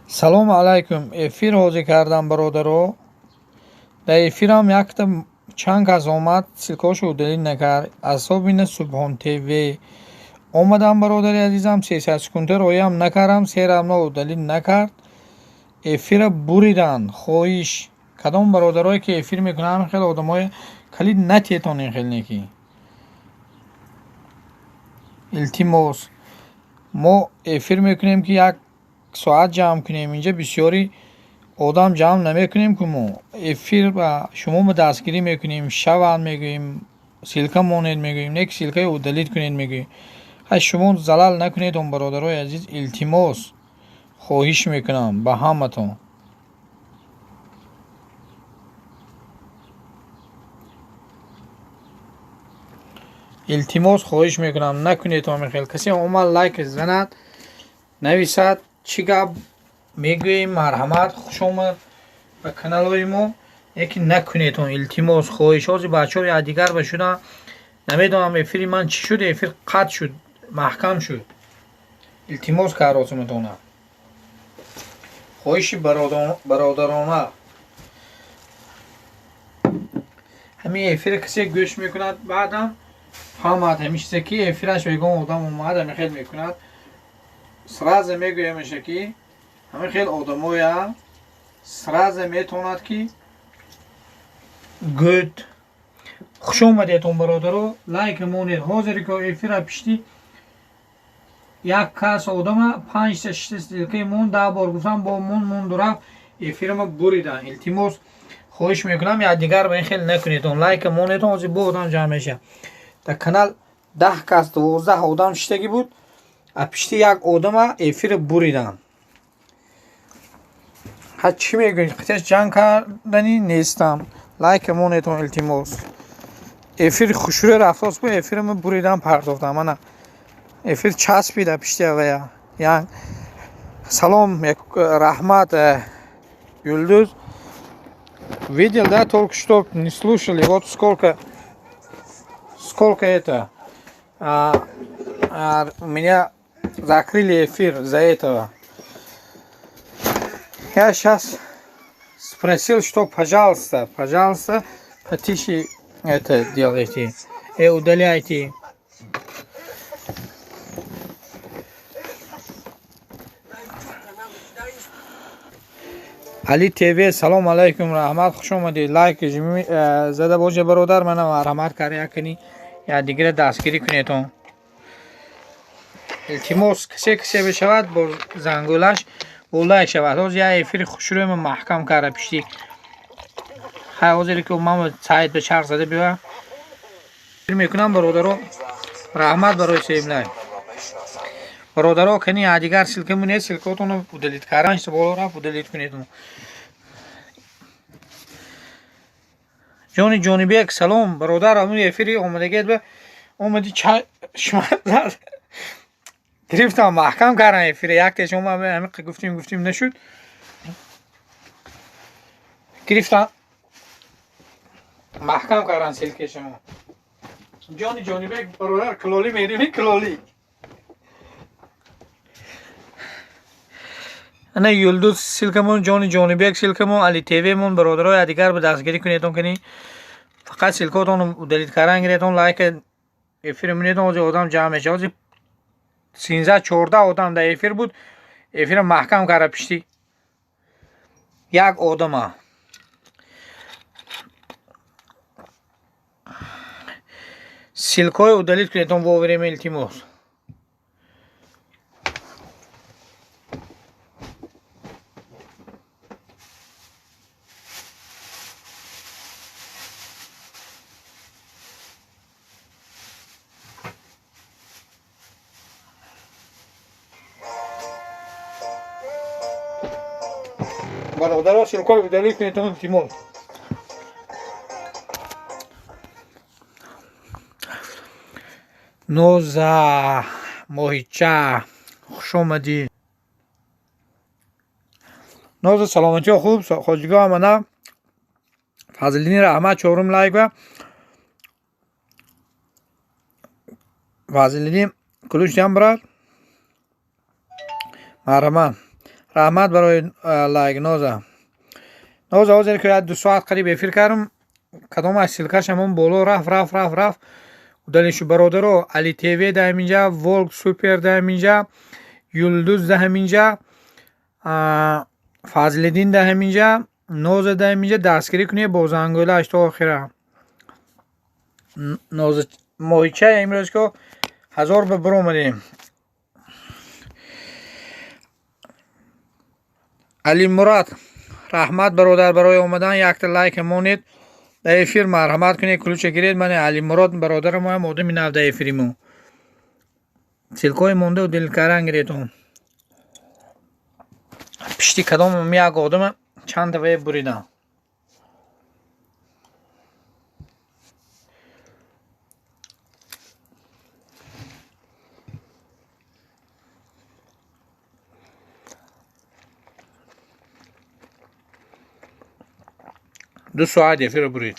Салому алайкум. Эфир ҳозир кардам, бародаро. Дар эфирам якта чанд кас омад, ссылкаҳошо удалить накард. Особенно Субҳон ТВ. Омадам, бародари азизам, 300 секунда роям накардам, се равно удалить накард. Эфира буриданд. Хоҳиш. Кадом бародарое ки эфир мекунанд, хеле одамое калид натиетон ин хел неки. Илтимос. Мо эфир мекунем ки як соат ҷамъ кунем. Инҷа бисёри одам ҷамъ намекунем, ки мо эфир ба шумо дастгирӣ мекунем, шаванд мегӯем, ссылка монед мегӯем, не ки ссылкаи удалить кунед мегӯем. Ҳай, шумо залал накунед он, бародарои азиз, илтимос, хоҳиш мекунам ба ҳаматон. Илтимос, хоҳиш мекунам, накунед ҳамин хел. Касе омад, лайк занад, нависад, чӣ гап мегӯем, марҳамат, хушомад ба каналҳои мо, лекин накунедон, илтимос, хоҳиш. Ҳозир бачаҳо якдигар ба шудан, намедонам эфири ман чӣ шуд, эфир қатъ шуд, маҳкам шуд. Илтимос каросуматона. Хоҳиши бародарона. Ҳамин эфира касе гӯш мекунад, баъдам фаҳмад ҳамин чизе ки эфираш ягон одам омад, ҳамин хел мекунад. Сразу мегӯямаша ки ҳамин хел одамоя сразу метавонад ки гӯд. Хуш омадетон, бародаро, лайк монед. Ҳозир ки эфира пишти як кас одама панҷта шишта ссылкаи мон 10 бор гуфтам, бо мон монду рафт, эфирама буридан. Илтимос, хоҳиш мекунам, якдигар ба ин хел накунедон, лайк монедон. Ҳозир бо одам ҷамъ мешавад. Дар канал 10 кас, 12 одам шиштагӣ буд, а пишти як одама эфира буридан. Ҳа, чӣ мегӯед? Қиташ ҷанг кардани нестам. Лайк монедон, илтимос. Эфир хушрӯ рафтост бу, эфирама буридан, партофтам. Мана эфир часпида пишти авая. Як салом, раҳмат, Юлдуз. Видел, да, только что не слушали, вот сколько это у меня закрыли эфир за этого. Я сейчас спросил, что пожалуйста, пожалуйста, потише это делайте и удаляйте. Али ТВ, салом алайкум, раҳмат, хуш омадед. Лайк зада боша, бародар, мана марҳамат каря кунӣ, я дигара дастгирӣ кунедон. Илтимос, касе касе бишавад, бо зангулаш бо лайк шавад. Ҳозир як эфири хушрӯяма маҳкам карда пишти. Ҳай, ҳозир ки ман сайт ба чарх зада биёя мекунам, бародаро, раҳмат барои севлай. Бародаро, кани дигар ссылка монед, ссылкаотонро удалить кардан, боло рафт, удалить кунед. Ҷони Ҷонибек, салом, бародар, ҳамун эфири омадагият ба омади чашма гирифтам, маҳкам кардам эфира. Як шумо ҳамин гуфтим, гуфтим, нашуд. Гирифтам, маҳкам кардам ссылкаи шумо. Ҷони Ҷонибек, бародар, килолӣ мерими, килолӣ. Ана Юлдуз ссылкамон, Ҷони Ҷонибек ссылкамон, Али ТВмон, бародаро, якдигар ба дастгирӣ кунедон, кани фақат ссылкаотон удалить кардан гиретон, лайк эфир монедон, ҳозир одам ҷамъ мешавад. Ҳозир 13, 14 одам дар эфир буд, эфира маҳкам карда пишти як одама. Ссылкаҳои удалить кунедон вовремя, илтимос. Бародаро, ссылкаҳои удалить кунедон, илтимос. Ноза моҳича, хуш омадӣ. Ноза, саломатиё хуб, хоҷигоҳ ана Фазлиддин, раҳмат, чорум лайк ва Фазлиддин ключ дам, брат. Марҳамат. Раҳмат барои лайк Ноза. Ноза ҳозир ки 2 соат қариб эфир кардам, кадом аз ссылкаш ҳамон боло рафт рафт рафт рафт. Удалишу бародаро, Али ТВ да ҳаминҷа, Волк Супер да ҳаминҷа, Юлдуз да ҳаминҷа, Фазлиддин да ҳаминҷа, Ноза да ҳаминҷа. Дастгирӣ кунед бо зангӯлааш то охира. Ноза моҳича имрӯз ко 1000 ба биромадем. Алимурад раҳмат бародар барои омадан, якта лайк монед дар эфир, марҳамат кунед, ключа гиред. Мане Алимурод бародари моам одами нав дар эфири мо. Ссылкаҳои монда дилкаран гиретон. Пишти кадом як одама чанд дафъа буридам. Ду соат эфирро бурид.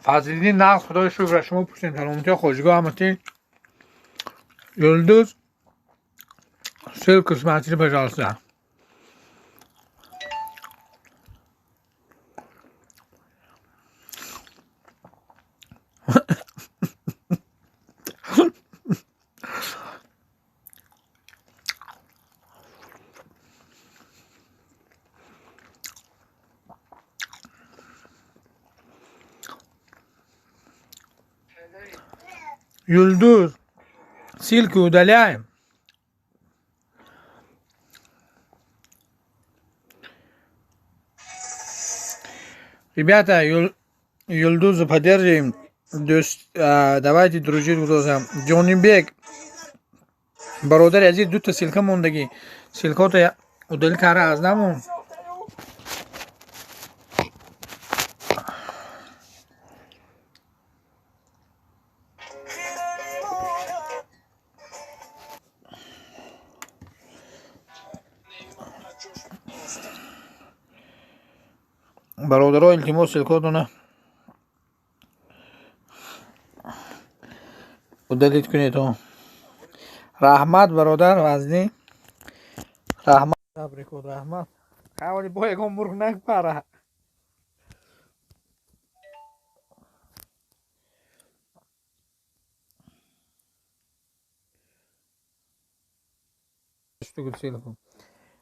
Фазлиддин нағз, худои шукр, шумо пурсем саломатиё, хоҷигоҳ ҳамати. Юлдуз, ссылку смотри, пожалуйста. Юлдуз, ссылку удаляем. Ребята, Юлдузу поддерживаем. Давайте дружить друзья. Ҷонибек бародари азиз, дута ссылка мондагӣ. Ссылкото удали кара аз намон. Бародаро, илтимос, ссылкотона удалить кунед. Раҳмат бародар вазнӣ. Раҳмат табрикот, раҳмат. Ҳавали бо ягон мурғ напара.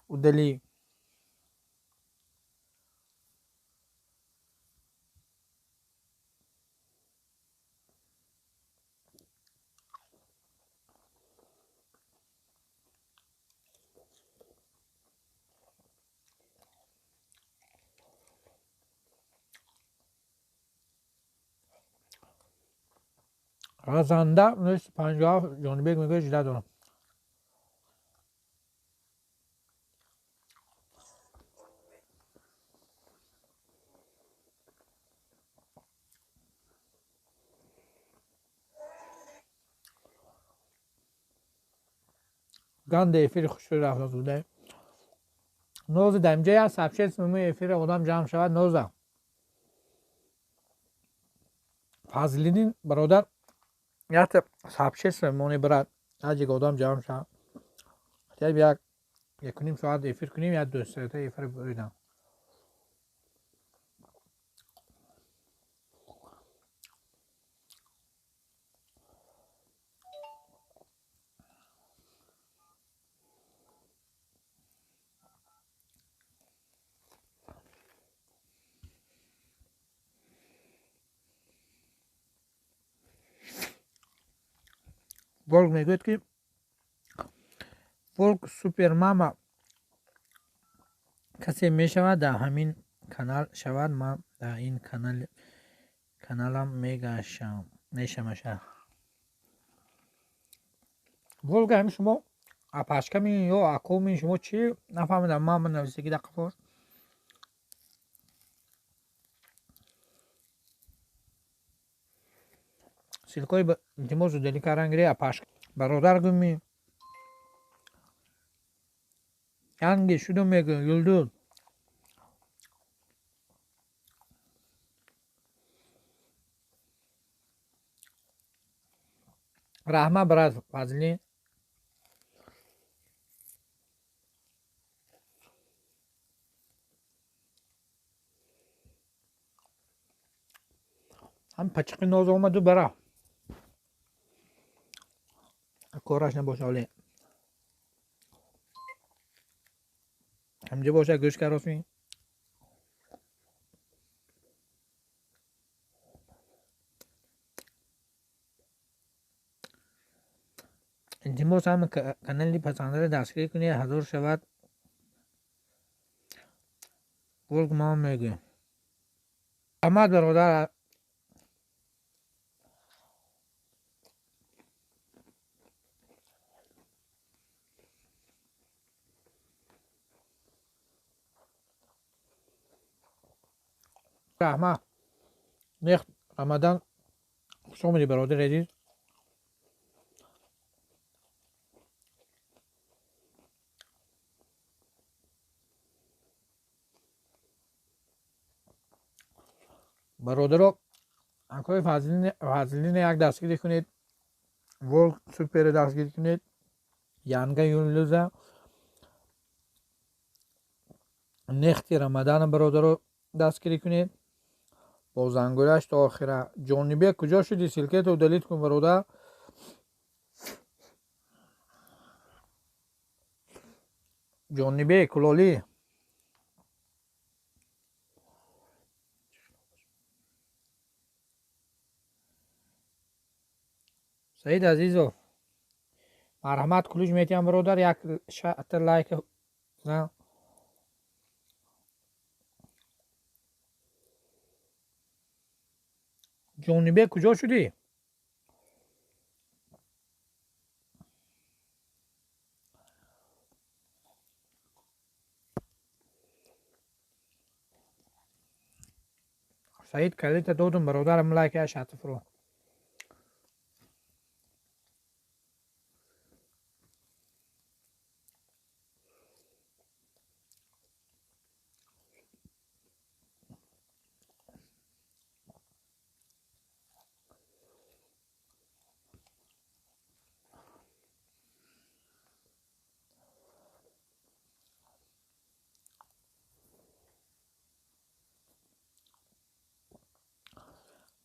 Удали. Ғазанда 57 Ҷонибек мегӯяд жида дорам. Ганде эфири хушрӯ рафта зуда. Ноза дар инҷа як сообщение эфири одам ҷамъ шавад. Ноза Фазлиддин бародар, якта сообщение мони брат, аҷик одам ҷамъ шавад. Хотя як 1.5 соат эфир кунем, як 2 соата эфир буридам. Волк мегӯяд ки Волк Супермама касе мешавад дар ҳамин канал шавад, ман дар ин каналам мешамаша. Волга ҳами шумо апашками ё акоми шумо чӣ нафаҳмидам, ман нависагӣ дар қафош. Ссылкаи илтимос удали кардан гире апашка. Бародар гуми. Янги шуду мегӯ Юлдуз. Раҳмат, брат Фазлин. Ҳам пачиқи ноз омаду бара. Кораш набоша оле. Ҳамҷа боша гӯш каросми. Илтимос, ҳама канали пасандаро дастгирӣ кунед, 1000 шавад. Волк ман мегӯям. Раҳмат, бародар. Раҳмат. Нех Рамадан, хуш омадӣ, бародари азиз. Бародаро, акои Фазлина як дастгирӣ кунед, Волк Супера дастгирӣ кунед, Янга Юлдуза, Нехти Рамадана бародаро дастгирӣ кунед. Бо зангулаш то охира. Ҷонибек, куҷо шудӣ? Ссылкато удалить кун, бародар. Ҷонибек Кулолӣ. Саид Азизов, марҳамат, ключ метиҳам, бародар, як шата лайк зан. Ҷонибек, куҷо шудӣ? Саид, калита додум, бародарам, лайк як шата фуро.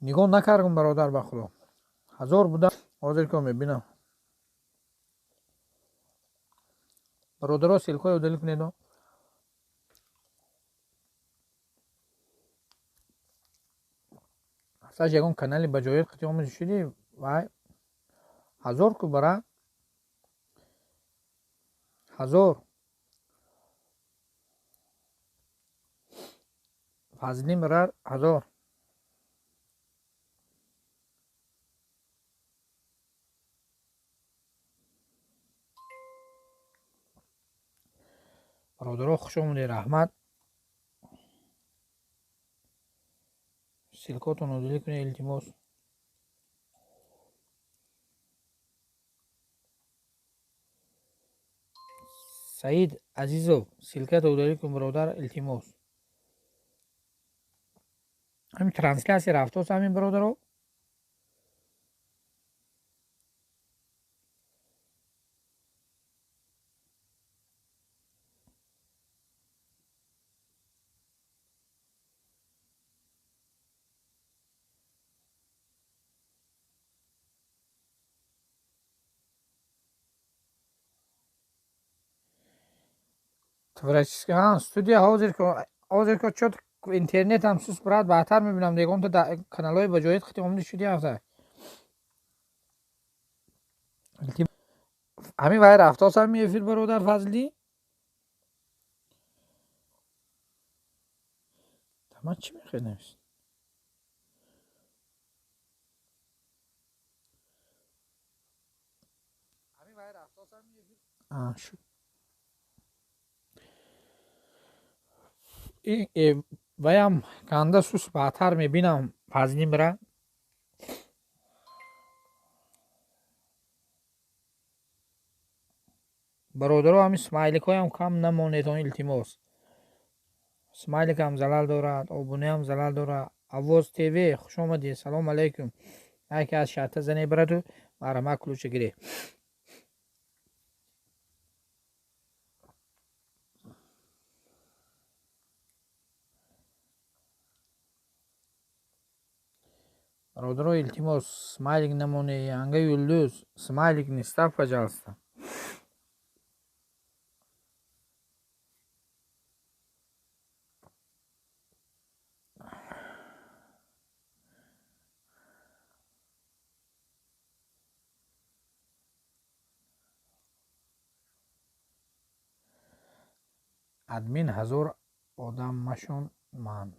Нигоҳ накардам, бародар, ба худо. 1000 буда, ҳозир ко мебинам. Бародаро, ссылкаҳои удалить кунед. Асаш ягон канали ба ҷои қити омади шудӣ, вай 1000 ку бара. 1000. Фазлин барар 1000. Бародаро, хуш омадед, раҳмат. Ссылкаотон удалить кунед, илтимос. Саид Азизов, ссылкато удалить кун, бародар, илтимос. Ҳамин трансляция рафтост, ҳамин бародаро. Творческий студия ҳозир ко чот интернет ҳам сус, брат, баъдтар мебинам. Дегонта каналҳои ба ҷоят қити омади шуди ҳафта. Ҳамин вай рафтост, ҳамин эфир, бародар Фазлӣ. Ман чӣ мехоҳед навист? Шуд. Ваям канда сус, баъдтар мебинам, Фазлин бира. Бародаро, ҳамин смайликҳоям кам намонед, он илтимос. Смайликам залал дорад, обунаам залал дорад. Авоз ТВ, хуш омадед, салом алейкум. Яке аз шарта зане, бираду Марҳамат, ключа гире. Бародаро, илтимос, смайлик намоне. Янга Юлдуз, смайлик не ставь, пожалуйста. Админ 1000 одаммашон ман.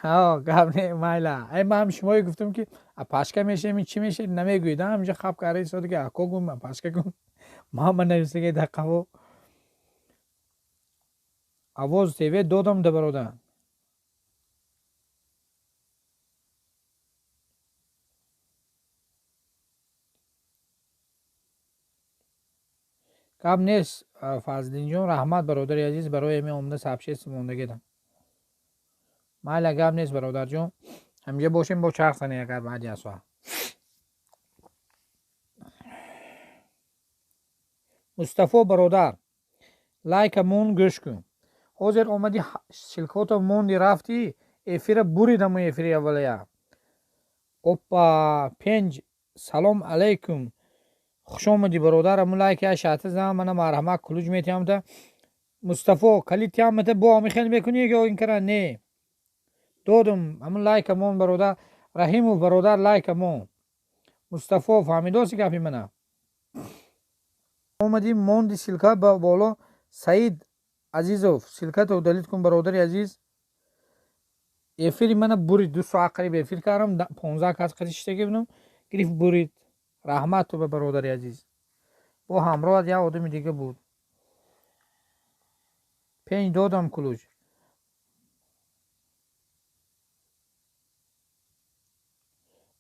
Гап не, майла. Ай, ман шумое гуфтам, ки апашка мешем, чӣ мешед, намегӯед. Ҳаминҷа хаб карда истода, ки ако гум, апашка гум. Мама нависаге дар қафо. Авоз ТВ додам да, бародар. Гап нест, Фазлинҷон, раҳмат, бародари азиз, барои ҳамин омада сообщение мондагидам. Майла, гап нест, бародарҷон, ҳаминҷа бошем, бо чарх занем, агар баъди як соат. Мустафо бародар, лайка мон, гӯш кун. Ҳозир омади, ссылкото монди, рафтӣ, эфира буридаму, эфири аввалая. Опа, пенҷ, салом алайкум, хушомадӣ, бародар. Аму лайки шата зам, мана, марҳамат, ключ метиҳамта. Мустафо, калид тиҳамата, бо ҳами хел мекунӣ ё ин кара не? Додум, ҳамун лайка мон, бародар. Раҳимов бародар, лайка мон. Мустафо, фаҳмидоси гапи мана? Омадӣ, монди ссылка ба боло. Саид Азизов, ссылкато удалить кун, бародари азиз. Эфири мана бурид, 2 соат қариб эфир кардам, 15 кас қади шиштаги будам, гирифт, бурид. Раҳмат ту ба, бародари азиз. Бо ҳамроҳат як одами дига буд. Пенҷ додам ключ.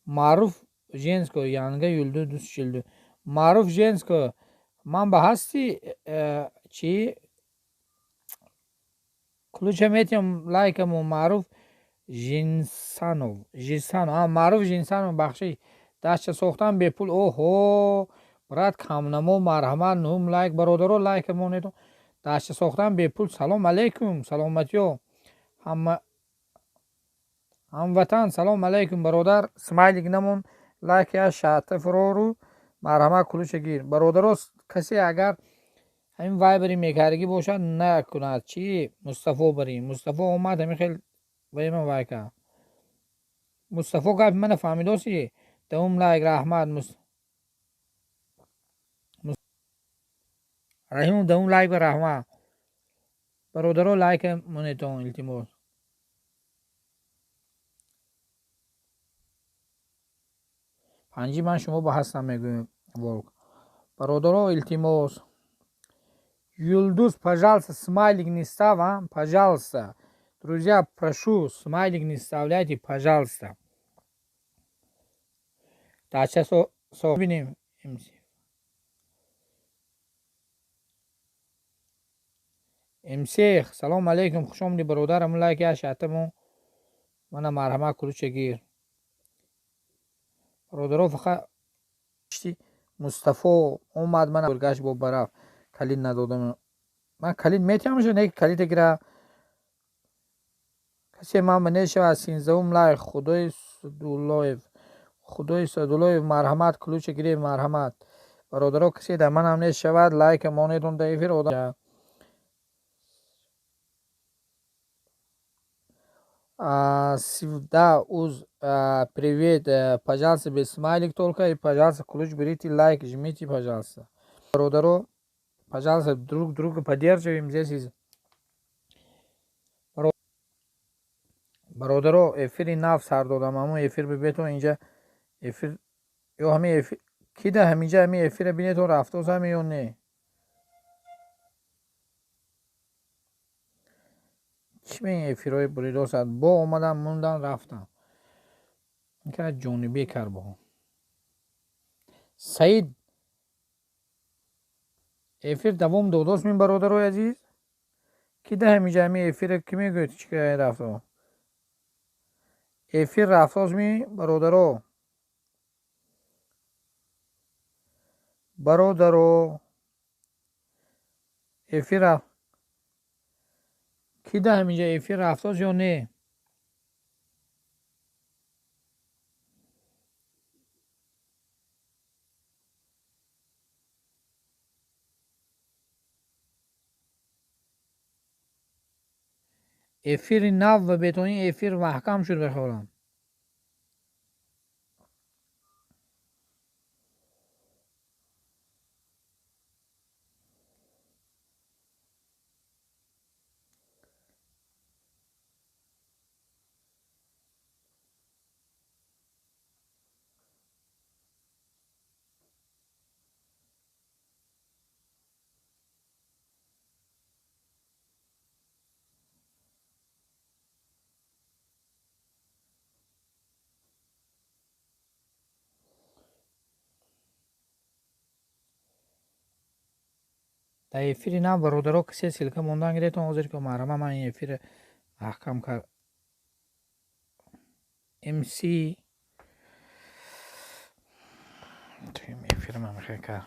Маъруф женско, янга юлду дус чилду. Маъруф женско, ман ба ҳасти чӣ ключа метиҳам, лайкамо. Маъруф Жинсанов, Жинсанов, Маъруф Жинсанов, бахшиш. Дастча сохтан бепул. Оҳо, брат, камнамо, марҳамат, нум лайк, бародаро, лайка монед. Дастча сохтан бепул. Салом алейкум, саломатиё, ҳама ҳамватан, салом алейкум, бародар. Смайлик намон, лайкия шата фурору, марҳамат, ключа гир. Бародаро, касе агар ҳамин вайбери мекардагӣ бошад, накунад. Чӣ Мустафо барӣ, Мустафо омад, ҳамин хел вайма вай кард. Мустафо, гапи мана фаҳмидоси? Давом лайк, раҳмат. Раҳимов, давом лайк ба, раҳмат. Бародаро, лайка монетон, илтимос. Панҷи ман шумо ба ҳастам, мегӯем, волк. Бародаро, илтимос. Юлдуз, пожалуйста, смайлик не ставь, а, пожалуйста. Друзья, прошу, смайлик не вставляйте, пожалуйста. Дача со бинем. МС, салом алейкум, хуш омадӣ, бародар. Аму лайки ашатаму, мана, марҳамат, ключа гир. Бародаро, фақат Мустафо омад, мана гашт, бо бараф калид надодам. Ман калид метиҳамша, не, калида гира. Касе ман ба нешавад. 13-ум лайк, Худои Садуллоев, Худои Садуллоев, марҳамат, ключа гиред, марҳамат. Бародаро, касе дар манам нешавад, лайка монедон дар эфир одам. Сивда уз, привет, пожалуйста, без смайлик только и, пожалуйста, ключ берите, лайк жмите, пожалуйста. Бародаро, пожалуйста, друг друга поддерживаем здесь. Из бародаро, эфири нав сар додам, ҳамон эфир бибетон, инҷа эфир ё ҳамин эфир кида, ҳаминҷа ҳамин эфира бинетон, рафтоз ҳами ё не? Чӣ ба ин эфирҳои буридосад? Бо омадам, мундан, рафтам, ҷонибе кард бо Саид. Эфир давом додост, мин, бародарои азиз? Кида ҳаминҷа ҳамин эфира, ки мегӯед, чӣ рафто? Эфир рафтост, ми, бародаро? Бародаро, эфир ки да ҳаминҷа эфир рафтост ё не? Эфири нав ва бетонӣ эфир маҳкам шуд бихоҳам. Дар эфири нав бародаро касе ссылка мондан гиретон, ҳозир ки маҳрама ман ин эфир маҳкам кард. МС эфир ман мехоҳ кард.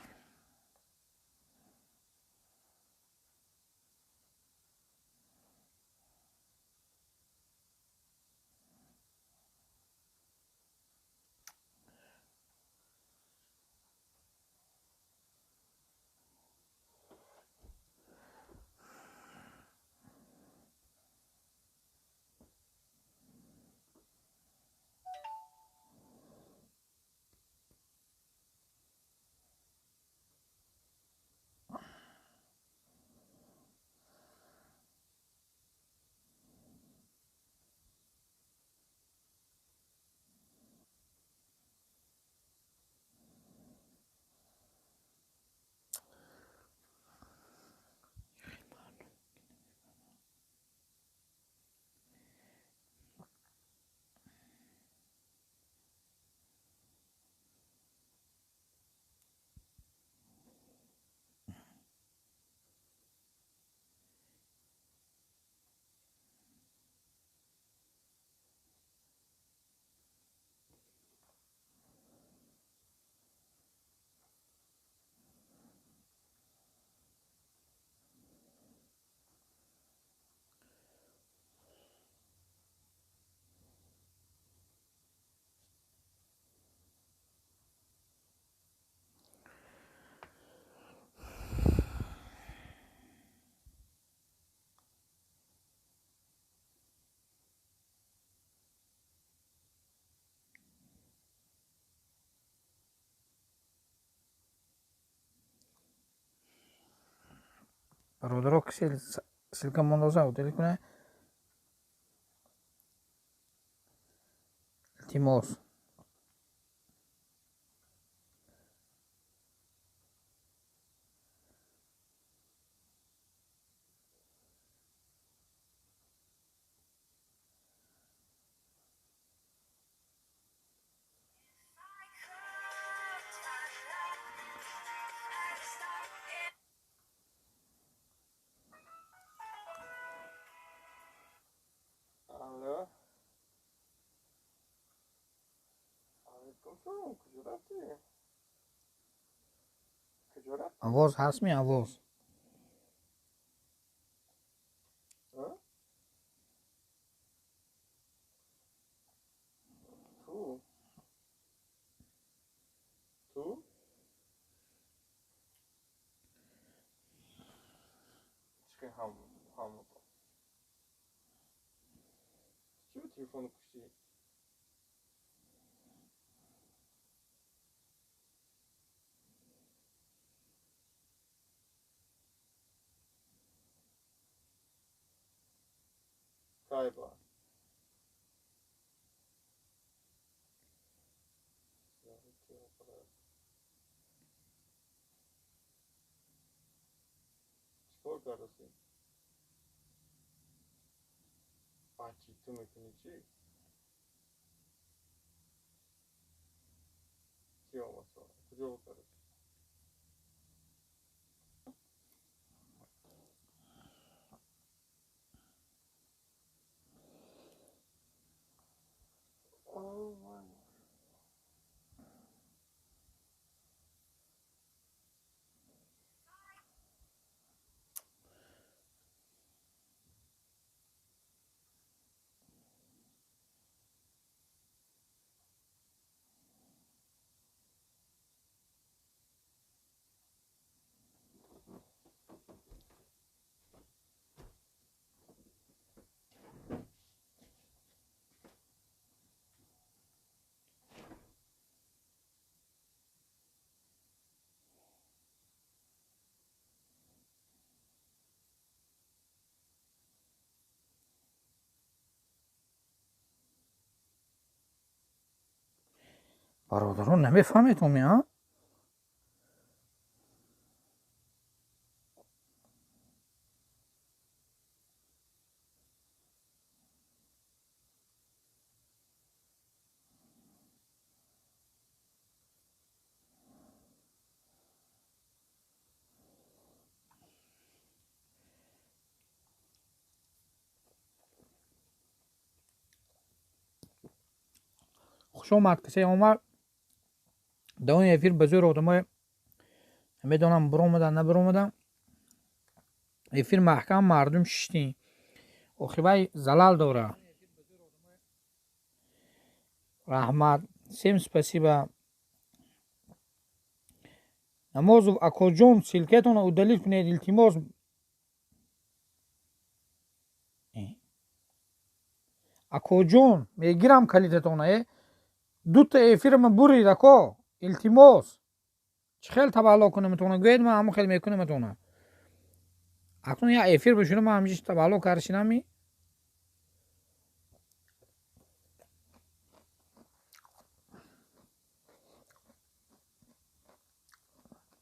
Бародаро касе ссылка мондоза удалить кунад. Илтимос. Овоз ҳастми овоз? Кайба. Чикор кардасӣ? Чӣ ту мекунӣ чӣ? Кӣ омад? Куҷо кардасӣ? Бародарон, намефаҳметон ми, а? Хуш омад, касе омад. Давоми эфир ба зӯр одамои намедонам биромадан, набиромадан. Эфир маҳкам, мардум шиштин. Охи вай залал дора. Раҳмат. Всем спасибо. Намозов акоҷон, ссылкатонро удалить кунед, илтимос. Акоҷон, мегирам калитатона, э? Дута эфирама бурид, ако, илтимос. Чӣ хел табалло кунамтона? Гӯед, ман ҳамон хел мекунамтона. Акнун як эфир бишунам, ман ҳамҷи табалло каршинами.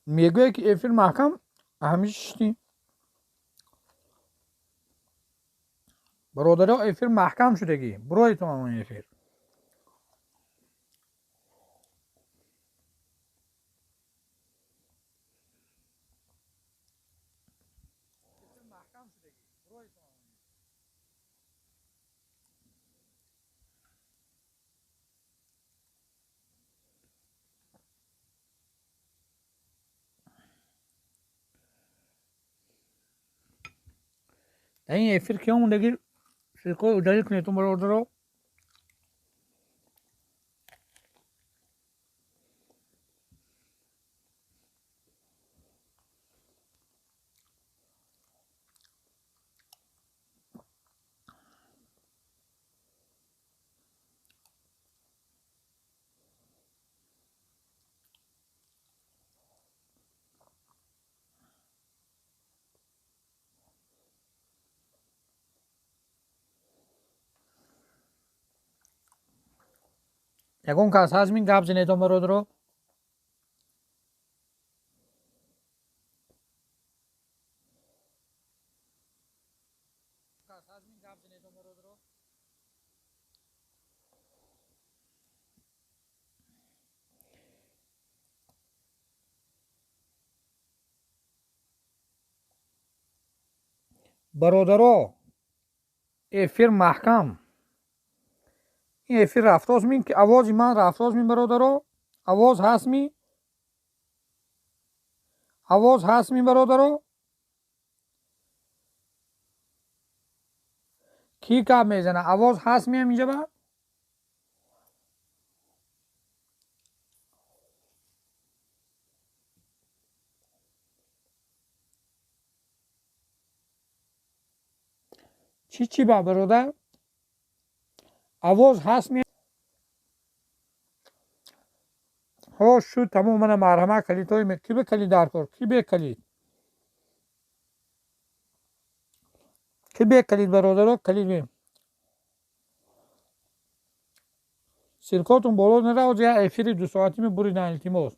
Мегӯяд ки эфир маҳкам, ҳамҷи шиштӣ. Бародаро, эфир маҳкам шудагӣ. Буроитон ҳамон эфир. Дар ин эфир ки омондагӣ ссылкаҳои удалить кунедтон, бародаро. Ягон кас ҳаст мин гап занедон, бародаро? Бародаро, эфир маҳкам. Ин эфир рафтост мин, ки овози ман рафтост мин, бародаро? Овоз ҳаст ми? Овоз ҳаст ми, бародаро? Кӣ гап мезана? Овоз ҳаст ми ҳаминҷа ба? Чӣ чӣ ба, бародар? Овоз ҳаст ми? Ҳо, шуд, тамом. Мана марҳамат, калидҳои ки бе калид дар кор? Ки бе калид? Ки бе калид, бародаро? Калид бе. Ссылкотон боло наравад, як эфири дусоатӣ мебуридан, илтимос.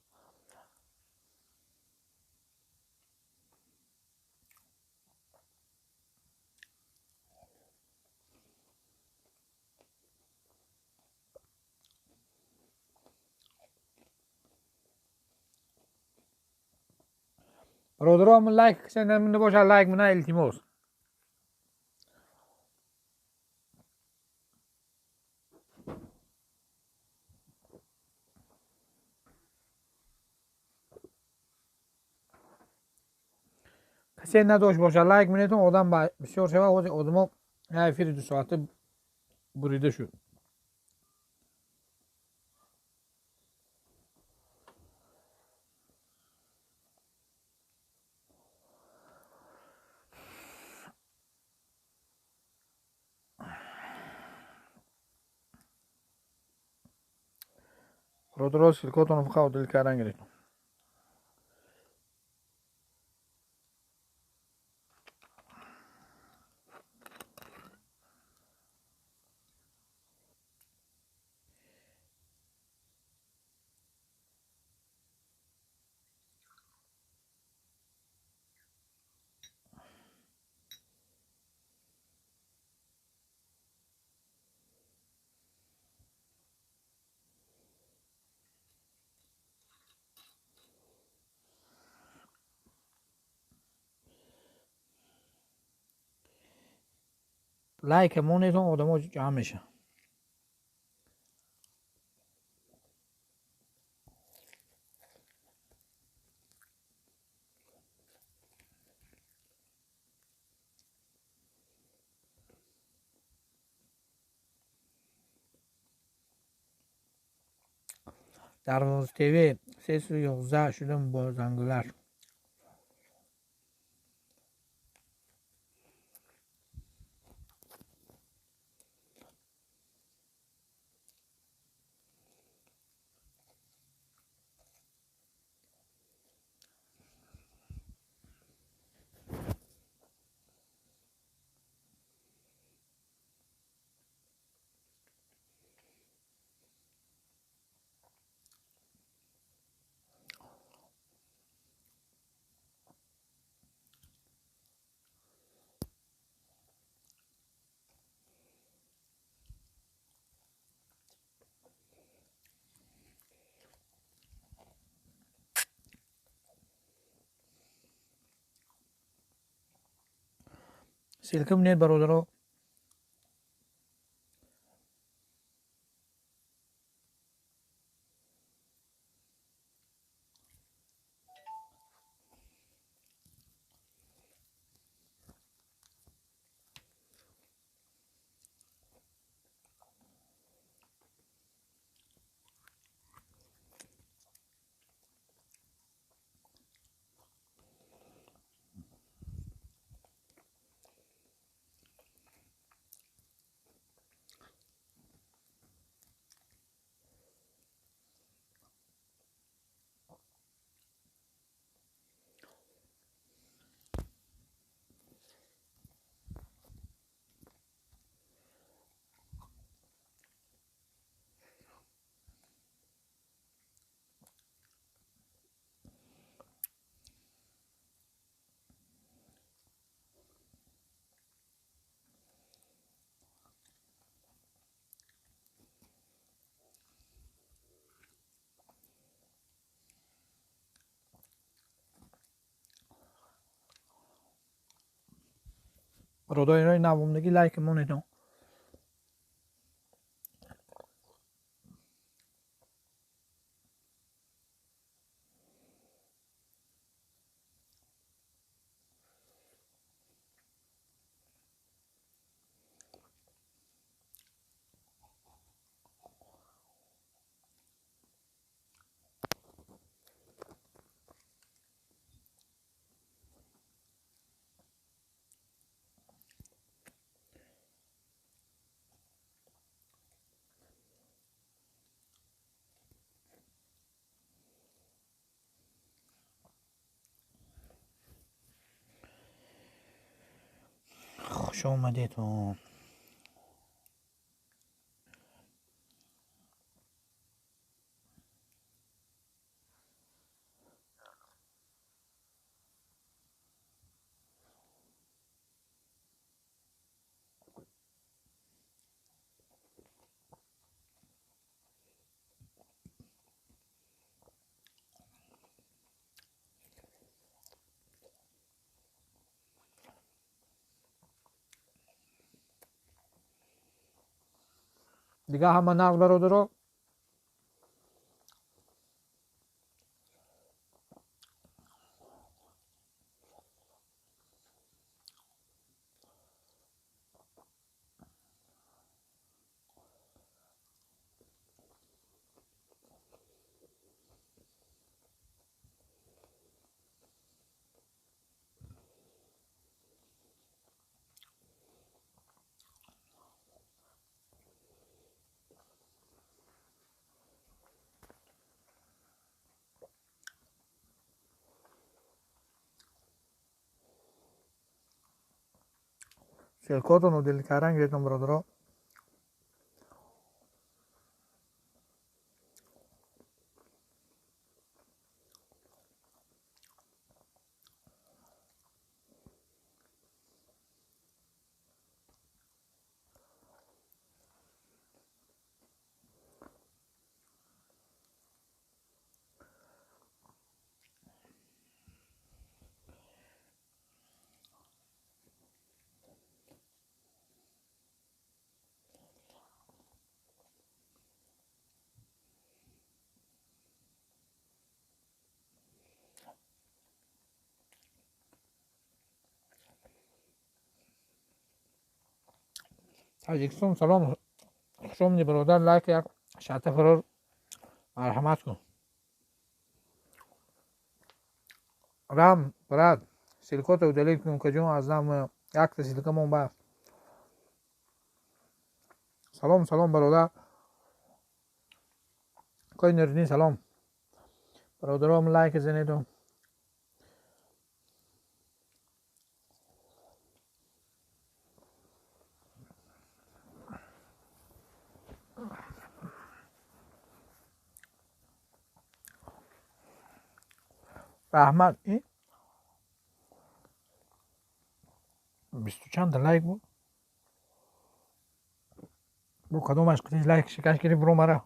Бародаро, ҳамон лайк касе намонда бошад, лайк мона, илтимос. Касе надошт бошад, лайк монедон, одам бисёр шавад. Ҳозир одамо як эфири дусоата бурида шуд. Бародаро, ссылкотонро фақат удалить кардан гирифтам. Лайк монетон, одамо ҷамъ мешаванд. Дарвоз ТВ 311 шудам бо зангулар. Ссылка бинед, бародаро. Бародарои навомдагӣ, лайк монедон. Хуш омадедон. Дига ҳама нағз, бародаро. Ссылкотонро дилкаран гирифтам, бародаро. Таҷикистон салом, хуш омадӣ бародар, лайк як шарта фарор марҳамат кун. Рам брат, ссылкото удалить кун, каҷон аз нам якта ссылка мон бас. Салом салом бародар. Кои Нуриддин салом. Бародаром лайк занедум. Раҳмат. Бисту чанда лайк буд? Бу кадомаш қитиш лайк шикаш гирифт буромара.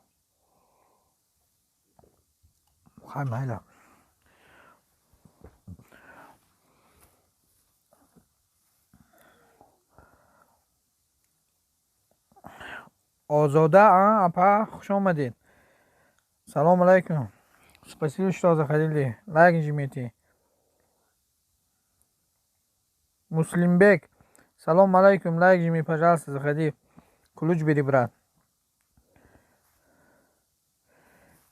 Хай майла. Озода апа, хуш омадед. Салом алайкум. Спасибо, что заходили. Лайк жмите. Муслимбек, салом алайкум. Лайк жми, пожалуйста, заходи. Ключ бери, брат.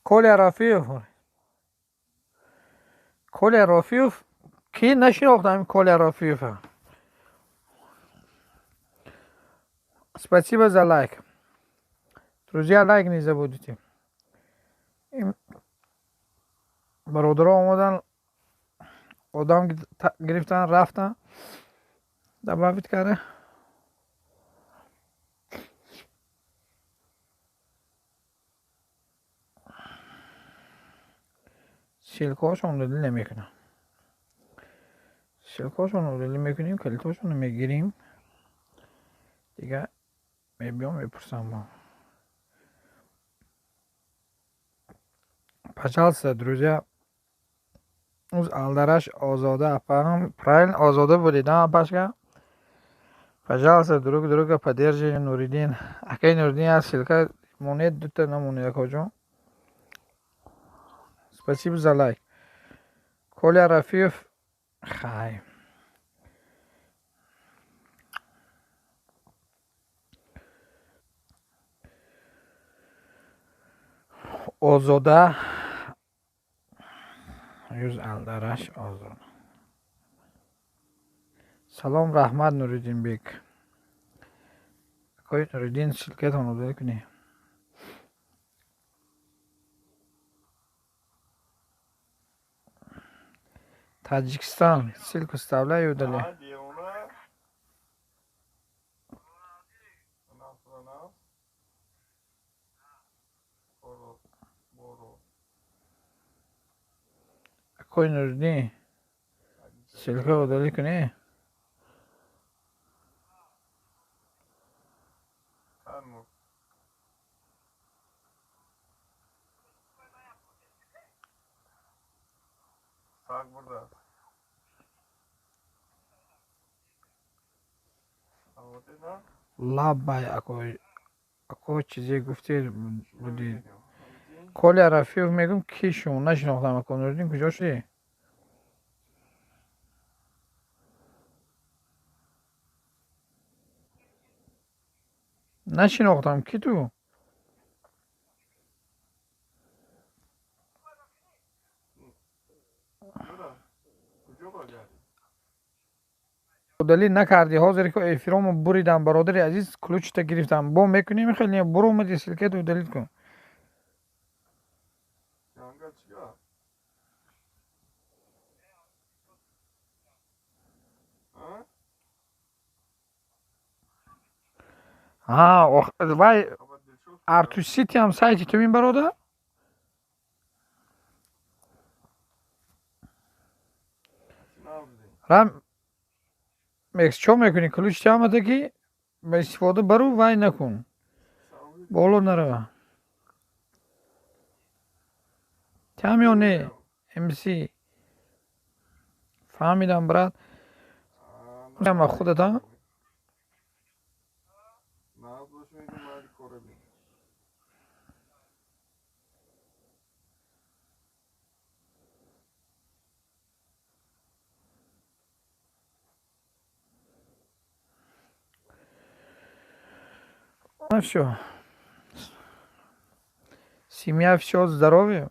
Коля Рафиев. Коля Рафиев. Ки нашинохтам Коля Рафиева? Спасибо за лайк. Друзья, лайк не забудете. Бародаро омадан, одам гирифтан, рафтан, добавить карда. Ссылкаҳошон удалить намекунам. Ссылкаҳошон удалить мекунем, калидҳошонро мегирем. Дига мебиём мепурсам. Пожалуйста, друзья, уз Алдараш Озода апаам, правильно Озода будет, да, апашка? Пожалуйста, друг друга поддерживаем, Нуриддин. Акай Нуриддин, я ссылка монет дута намонед, акоҷон. Спасибо за лайк. Коля Рафиев, хай. Озода юз Алдараш Озода. Салом раҳмат Нуриддинбек. Акои Нуриддин, ссылкатон удалить кунед. Таджикистан, ссылку вставляй и удали. Акои Нуриддин, ссылка удалить кунед. Лаббай, акои чизе гуфтед будед. Коля Рафиев мегӯм, ки шумо нашинохтам, ако Нуриддин куҷо шудӣ? Нашинохтам, ки ту? Удалить накардӣ, ҳозир ки эфиромо буридам, бародари азиз, ключта гирифтам. Бо мекунем хеле, буромади, ссылкато удалить кун. Ҳа, вай Артусити ҳам сайти ту ин бародар? Рам мекс чо мекунӣ? Ключ ти омада ки ба истифода бару, вай накун. Боло нарава. Тиам ё не? МС. Фаҳмидам, брат. Ама худата? Ну все. Семья, все, здоровье.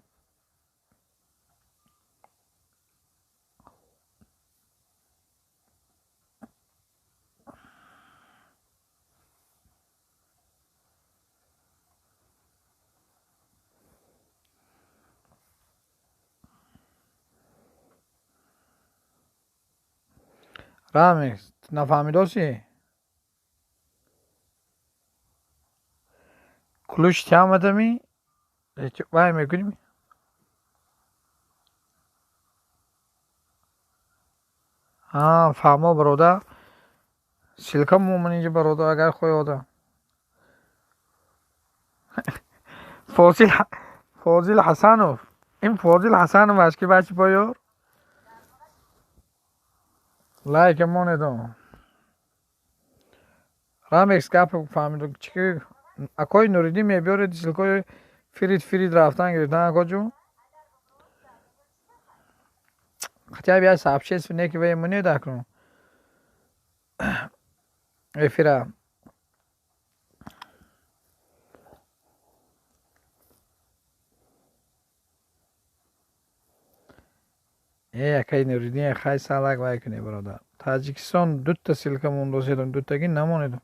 Рамикс, нафаҳмидосӣ? Ключ тиамадами? Вай мекунем? Фаҳмо, бародар. Ссылка момон инҷа, бародар, агар хоҳӣ одам. Фозил Ҳасанов. Ин Фозил Ҳасанов аст ки бачи боёр? Лайк монедом. Рамекс гап фаҳмиду чӣ акои Нуриддин мебиёред ссылкои фирид фирид рафтан гирифтан акоҷун? Хотя бы я сообщество неки ве монед акнун. Эфира. Э, акаи Нуриддин хай салак вай кунед, бародар. Таҷикистон дута ссылка мондоседум, дутаги намонедум.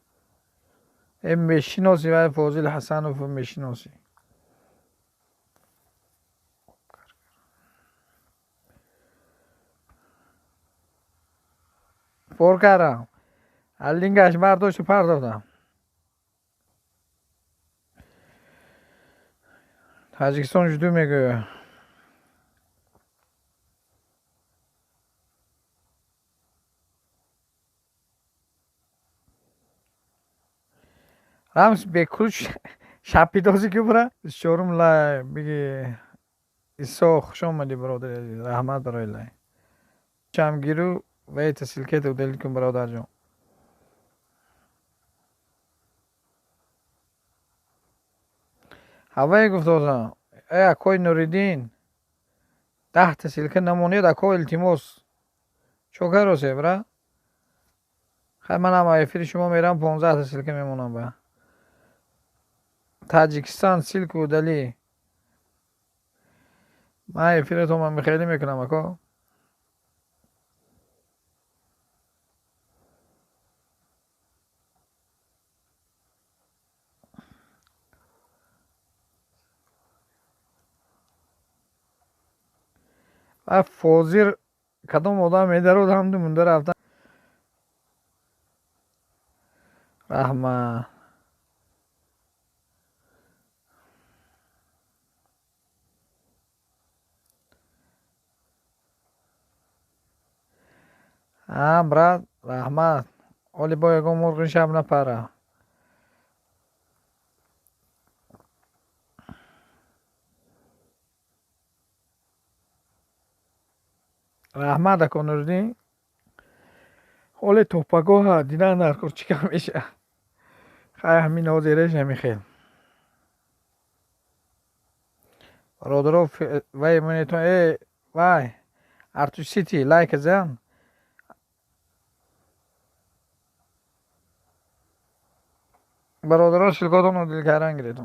Э, мешиноси вай Фозил Ҳасанов мешиноси. Пор кардам. Лингаш бардошту партофтам. Таҷикистон жду мегӯяд. Рамс бекуш шапидози ки бура? Чорум лай биги Исо хуш омадӣ, бародари азиз. Раҳмат барои лай. Чамгиру вейта ссылкета удалить кун, бародарҷон. Ҳавае гуфтозам. Э, акои Нуриддин. 10та ссылка намонед, ако, илтимос. Чо каросе, бра? Хай манам эфири шумо мерам, 15та ссылка мемонам ба. Таҷикистон ссылку удали. Ман эфиратон ман хеле мекунам, ако. Ва Фозир кадом одам медарод ҳамду мунда рафтан. Раҳмат. А, брат, раҳмат. Оли бо ягон мурғи шаб напара. Раҳмат, ако Нуриддин. Ҳоле топпагоҳа дидан дар кор чӣ кам меша. Хай ҳамин ҳозиреш ҳамин хел. Бародаро вай монетон э вай Артуш Сити лайк зан. Бародаро ссылкотонро дилкаран гиред.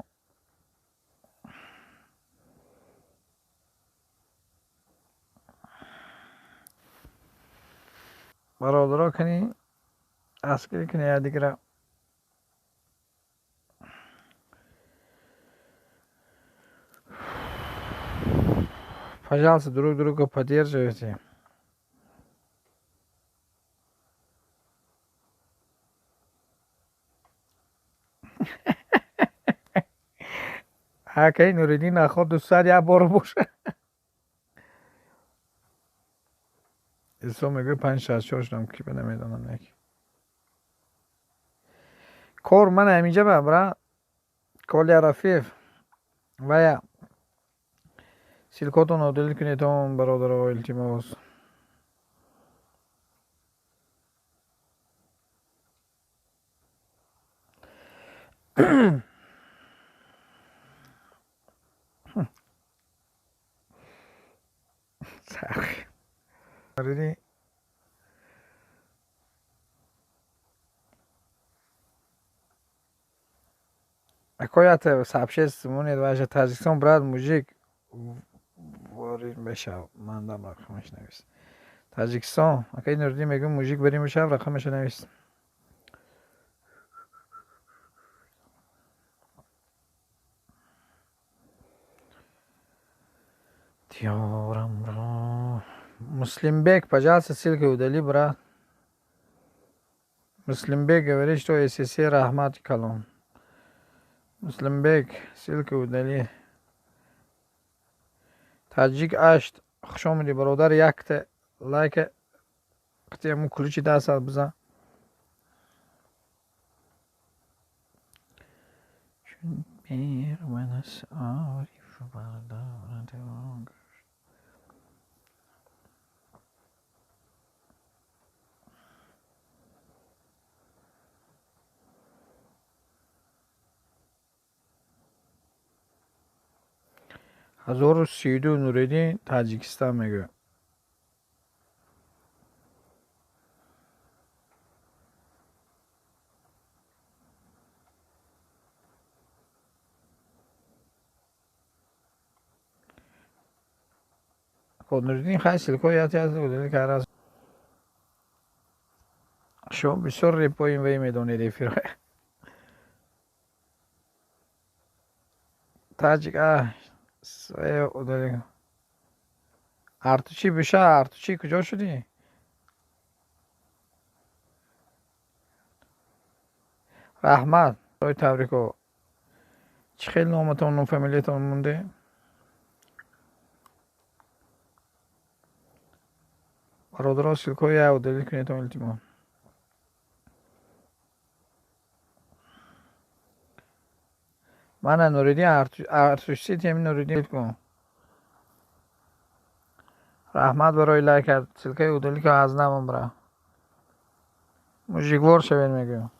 Бародаро кани аскари кани якдигара. Пожалуйста, друг друга поддерживайте. Акаи Нуриддин наход 200 як бор боша. Исо мегӯяд 564 шудам, ки ба намедонам як. Кор ман ҳаминҷа ба бра Коля Рафиев вая ссылкотонро удалить кунед, бародаро, илтимос. Сархи. Акоята сообщество монед ваша Таҷикистон брат мужик ворид мешав. Ман дам рақамаш навис. Таҷикистон акай Нуриддин мегӯ мужик бари мешав, рақамаша навис. Диёрам ро. Муслимбек, пожалуйста, ссылку удали, брат. Муслимбек говорит, что СССР Рахмат Калон. Муслимбек, ссылку удали. Таҷик ашт, хуш омадӣ бародар, якта лайка қитъяму ключи даст бизан. Чун берванас ориф бардорад 1032 Нуриддин Таҷикистон мегӯяд. Хоб Нуриддин хай ссылкаҳо яте кард. Шумо бисёр репои вай медонед эфир. Таҷик Артучи биша, Артучи куҷо шудӣ? Раҳмат барои табрико. Чӣ хел номатон, ном фамилиятон монде? Бародаро, ссылкаҳои я удалить кунедон илтимос. Мана Нуриддин Артуш Сити ҳамин Нуриддин кун. Раҳмат барои лайкат. Ссылкаи удалить кун аз намон бира. Мужиквор шавед мегӯям.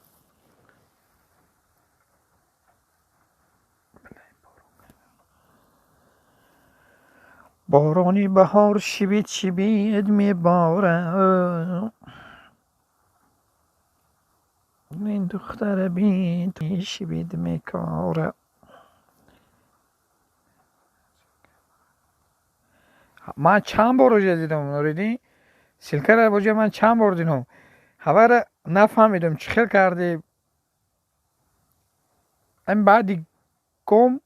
Борони баҳор шибит шибит меборад. Ин духтара бин шибит мекорад. Ман чанд бор уже дидам Нуриддин. Ссылкаро боҷа ман чанд бор дидам. Ҳавара нафаҳмидам чӣ хел кардӣ. Ам баъди гом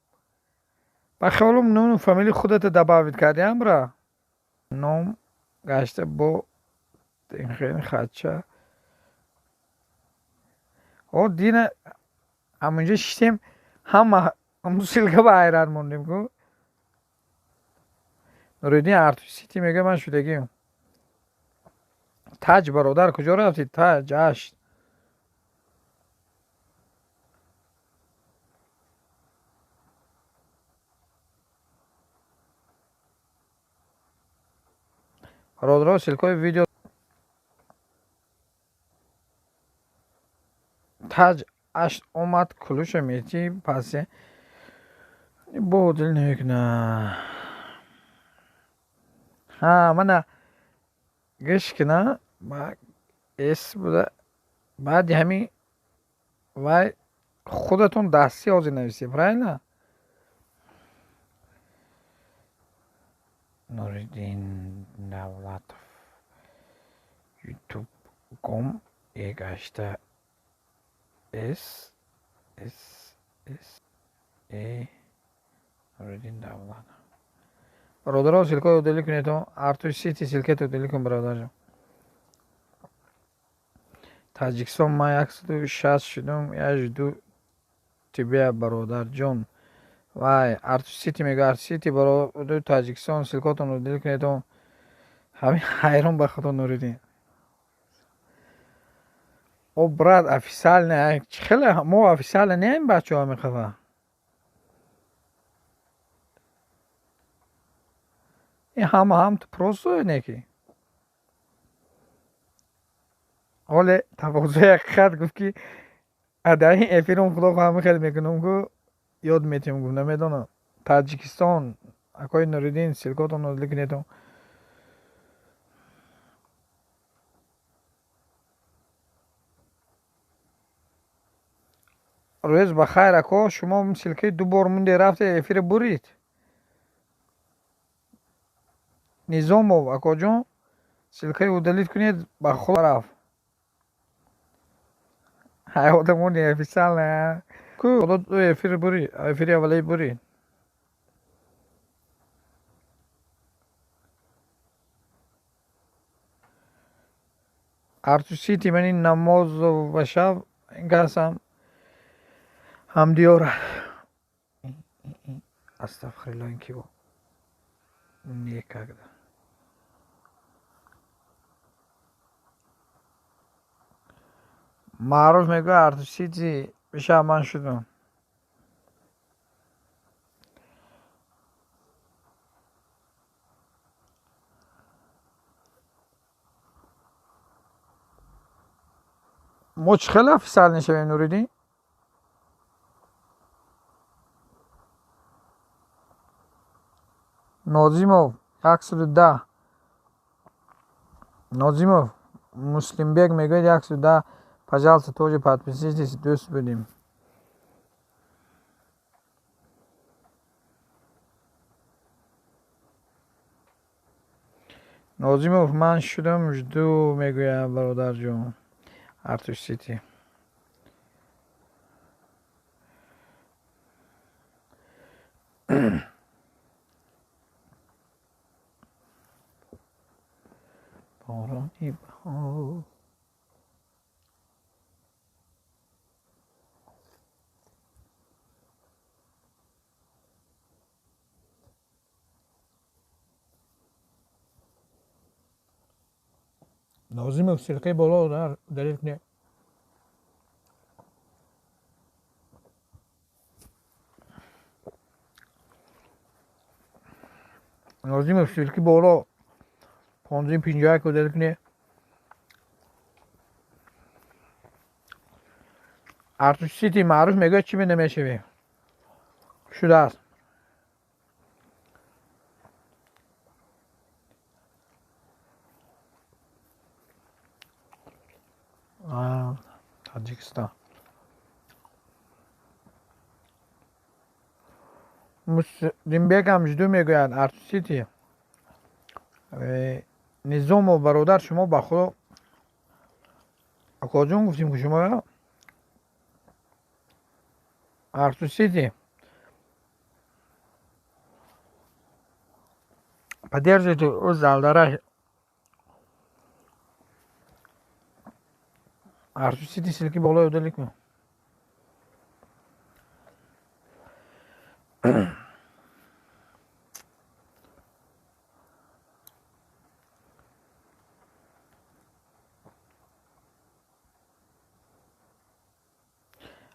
ба хаёлам ному фамилии худата добавить кардӣ амра. Ном гашта бо хатча. О дина ҳамонҷо шиштем, ҳама ҳамун ссылка ба ҳайрат мондем ку. Нуриддин Артуш Сити мегӯяд ман шудагиам. Таҷ бародар куҷо рафтӣ? Таҷ ашт. Бародаро, ссылкаҳои видео Таҷ ашт омад, кулуша метӣ пас бо дил намекунад. Ҳа, мана гӯш кина, с буда. Баъди ҳамин вай худатон дастӣ ҳозир нависед, правильно? Нуриддин Давлатов YouTube ком егашта С С С Э Нуриддин Давлатов. Бародаро, ссылкаҳои удалить кунед. Артуш Сити ссылкаро удалить кун бародарҷон. Таҷикистон ман 160 шудум, я жду тебя бародарҷон. Вай, Артуш Сити мегӯяд, Артуш Сити бародари Таҷикистон, ссылкаҳотон удалить кунед. Ҳамин ҳайрон ба худо Нуриддин. О брат, официально, чӣ хеле мо официально неем бачаҳо мехава. Ин ҳама ҳам ту просто неки. Ҳоле тавозӯи ҳақиқат гуфт ки дар ин эфирам худо хоҳам хеле мекунам ку ёд метиҳам гуфт намедонам. Таҷикистон акои Нуриддин ссылкаҳотон удалить кунед. Рӯз ба хайр, ако. Шумо ссылкаи ду бор мунде рафте, эфира бурид. Низомов, акоҷон, ссылкаи удалить кунед, ба худо рафт. Ҳай одамо неофициально. Ку худо ду эфир бурид, эфири аввалаи бурид. Артур Сити мани намозов ба шаб ин касам ҳамдиёра. Астағфируллоҳ, ин ки бо некогда. Маъруф мегӯяд Артур Сити бишаб ман шудам. Мо чӣ хеле официал мешавем, Нуриддин? Нозимов 110. Нозимов Муслимбек мегӯяд 110. Пожалуйста, тоже подпишитесь, дӯст будем. Нозимов ман шудам, жду мегӯяд бародарҷон. Артур Сити. Борони баҳор. Нозимов ссылкаи боло удалить кунед. Нозимов ссылки боло 1551 удалить кунед. Артур Сити маъруф мегӯяд чӣ намешавем. Шудааст. Таҷикистон. Муслимбекам жду мегӯяд Артур Сити. Низомов бародар, шумо ба худо акоҷон гуфтем ки шумо Артур Сити поддержите ӯ залдара. Артур Сити ссылки болои удалить кун.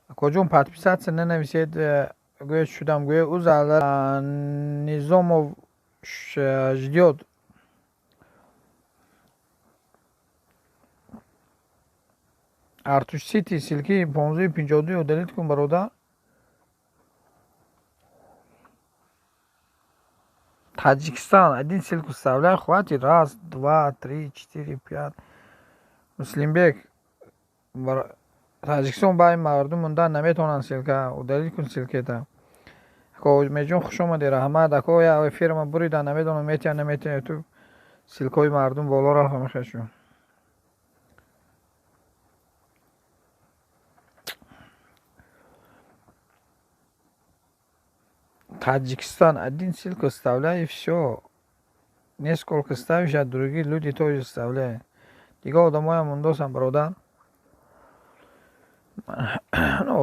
Акоҷон подписаться нанависед, гӯяд шудам, гӯяд ӯ залдара. Низомов ждёт. Артур Сити ссылки 1552 удалить кун, бародар. Таҷикистон один ссылку вставляй, хватит. Раз, два, три, четыре, пять. Муслимбек, Таҷикистон баъди мардум монда наметавонанд ссылка удалить кун ссылкета. Ако Умедҷон, хуш омадӣ, раҳмат. Ако я эфирма бурида, намедонам метиҳам, наметиҳам, ту ссылкаҳои мардум боло рафт мехешу. Таджикистан один ссылку вставляй и всё. Несколько ставишь, а другие люди тоже вставляют. Дигар одамоям мондосам, бародар.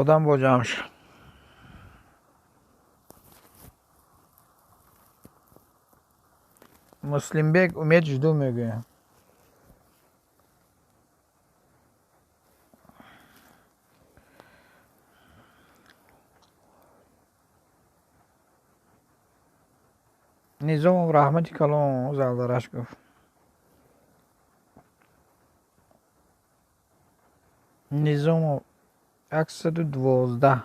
Одам бо ҷамъ шуд. Муслимбек Умед жду мегӯяд. Низомов раҳмати калон, залдараш гуфт. Низомов 112.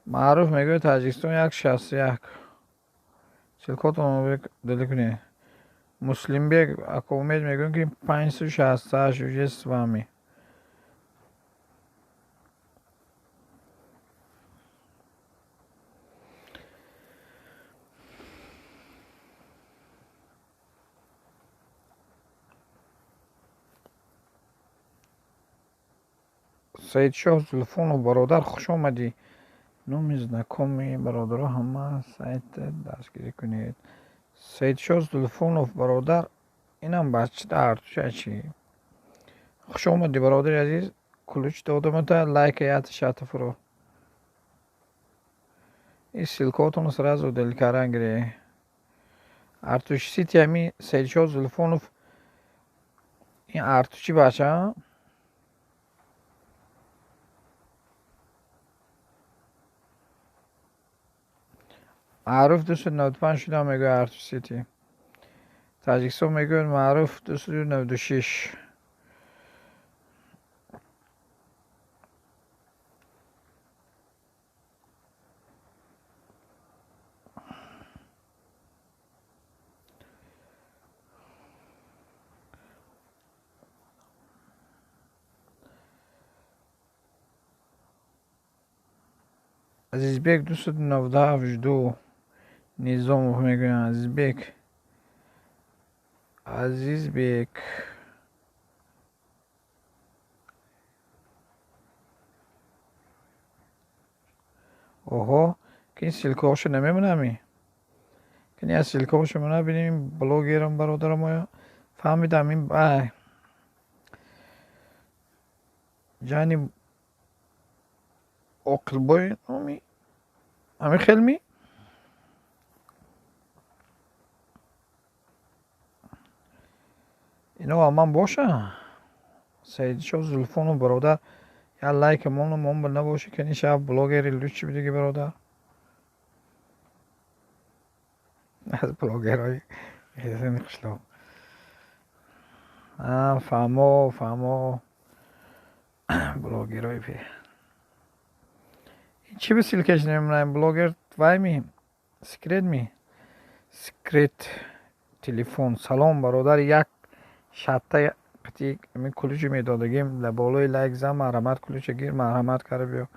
Маъруф мегӯяд Таҷикистон 161. Ссылкотонро удалить кунед. Муслимбек, ако Умед мегӯям ки 568 уже с вами. Саидшоҳ Зулфонов бародар, хуш омадӣ. Номи знакомый бародаро, ҳама сайта дастгирӣ кунед. Саидшоҳ Зулфонов бародар, инам бача артуша чи? Хуш омадӣ бародари азиз. Ключ додамата, лайка ята шата фуро. И ссылкаотонро сразу удалить кардан гире. Артуш Сити ҳами Саидшоҳ Зулфонов ин артучи бача? Маъруф 295 шудам мегӯяд Артуш Сити. Таҷикистон мегӯяд Маъруф 296. Азизбек 297 жду. Низомов мегӯянд Азизбек. Азизбек. Оҳо, ки ин ссылкаҳошо намемонами? Ки аз ссылкаҳошо набинем блогерам бародарам оя фаҳмидам ин ай ҷани оқилбой номи ҳамин хел ми? Ино аман боша? Саидшоҳ Зулфонов бародар, я лайк мону мон набоши, ки ин шаб блогери лучи бидиги бародар. Аз блогерҳои ин қишлоқ. Фаҳмо, фаҳмо. Блогерҳои пе. Чӣ ба ссылкаш намемонаем? Блогер вай ми? Секрет ми? Секрет телефон. Салом бародар, як шатта қити ами ключи медодагим. Дар болои лайк зан, марҳамат ключа гир, марҳамат кара биё.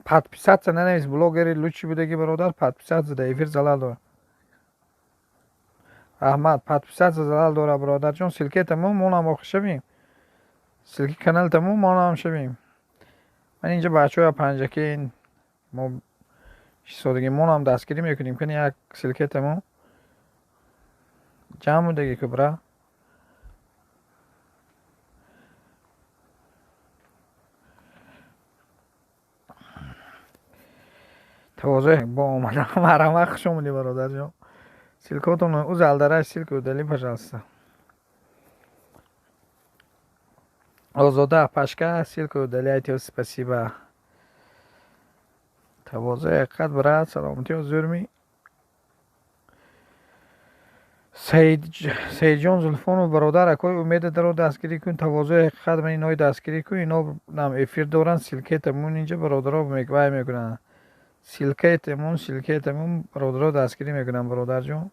Подписаться нанавис, блогери лучи будаги бародар, подписаться да эфир залал дора. Раҳмат, подписаться залал дора бародарҷон, ссылка тамом, монам охир шавем. Ссылки канал тамом, монам шавем. Ман инҷа бачаҳоя панҷаки ин мо шисодагӣ монам дастгирӣ мекунем, кани як ссылка тамом. Ҷамъ будаги ку бра. Тавозӯ бо омадан марҳамат, хуш омадӣ бародарҷон. Ссылкаотон ӯ залдараш ссылка удали, пожалуйста. Озода Пашка, ссылку удаляйте, спасибо. Тавозӯ ҳақиқат брат, саломатӣ зӯрми. Саидҷон Зулфонов бародар, акои умеда даро дастгирӣ кун, тавозӯи ҳақиқат ман инои дастгирӣ кун, ино нам эфир доранд, ссылкаи тамон инҷа бародаро вай мекунанд. Ссылкаи тамон, ссылкаи тамон бародаро дастгирӣ мекунанд бародарҷон.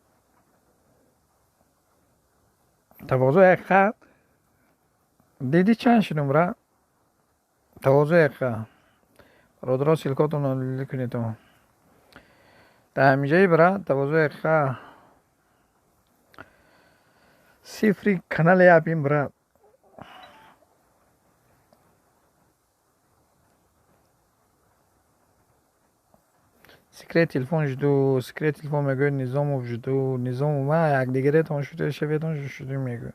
Тавозӯи ҳақиқат дидӣ чанд шудум бра? Тавозӯи ҳақиқат. Бародаро ссылкаотонро кунед. Дар ҳаминҷои бра тавозӯи ҳақиқат. Сифри канале ябин брат. Секрет телефон жду, секрет телефон мегӯяд Низомов жду, Низомов ма якдигаретон шуда шаветон шуду мегӯяд.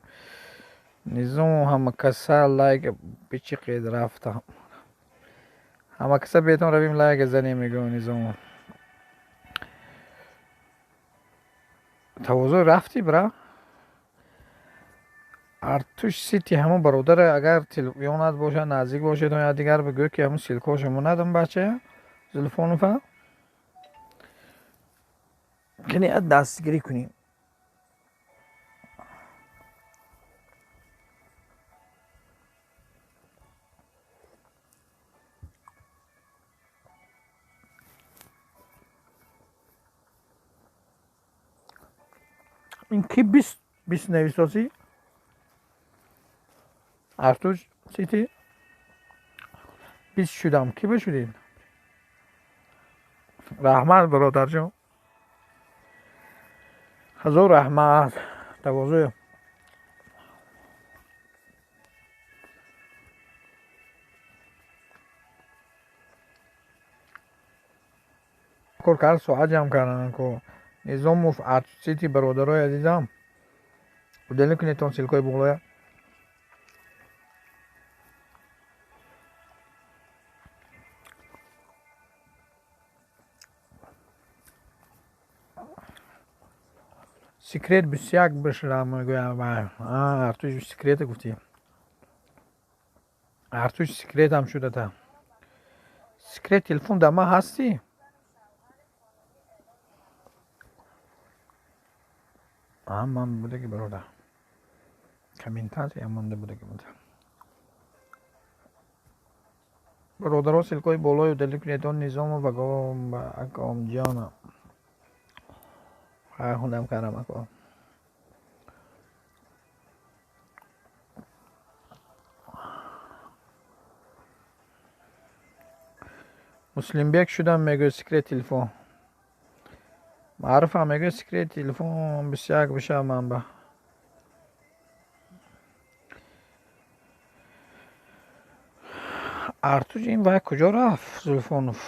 Низомов ҳама каса лайк бичиқед рафта. Ҳама каса бетон равим лайк занем мегӯяд Низомов. Тавозӯ рафтӣ бра? Артуш Сити ҳамон бародар агар ёнат бошад, наздик бошед, я дигар бигӯ ки ҳамон ссылкаҳошо монадам бача Зулфонова. Кани дастгирӣ кунем. Ин ки 20 нависосӣ? Артуш Сити 20 шудам. Ки бошудед? Раҳмат, бародарҷон. Ҳазор раҳмат. Тавозӯ. Кор кард, соат ҷамъ кардан ко. Низомов Артсити, бародарои азизам. Удалить кунед он ссылкаи болоя. Секрет 21 бишла, мегӯям. Артуш секрета гуфтӣ. Артуш секретам шудата. Секрет телефон дар ман ҳастӣ? Ман будаги, бародар. Комментария монда будаги буда. Бародаро, ссылкаи болои удалить кунед он Низомов акомҷона. Хунам кардам, ако. Муслимбек шудам, мегӯяд, секрет телефон. Маъруфам мегӯяд, секрет телефон 21 биша манба. Артуҷ ин вай куҷо рафт, Зулфонов?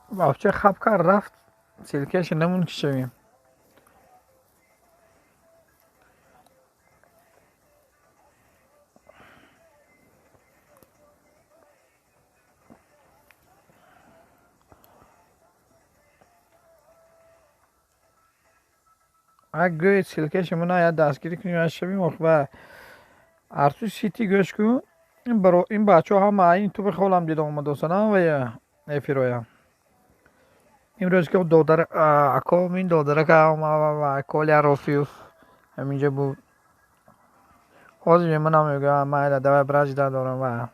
Вообще хаб кард, рафт. Ссылкаша намон ки шавем. Ак гӯед, ссылкаша мона я дастгирӣ кунем, я шавем охба. Артуш Сити, гӯш кун. Ин бачаҳо ҳама ин ту бихолам дида омадосанам ва я эфироя. Имрӯз ки додар ако мин додарака ва Коля Рофиев ҳаминҷа буд. Ҳозир манам мегӯям, майла, давай, бражда дорам ва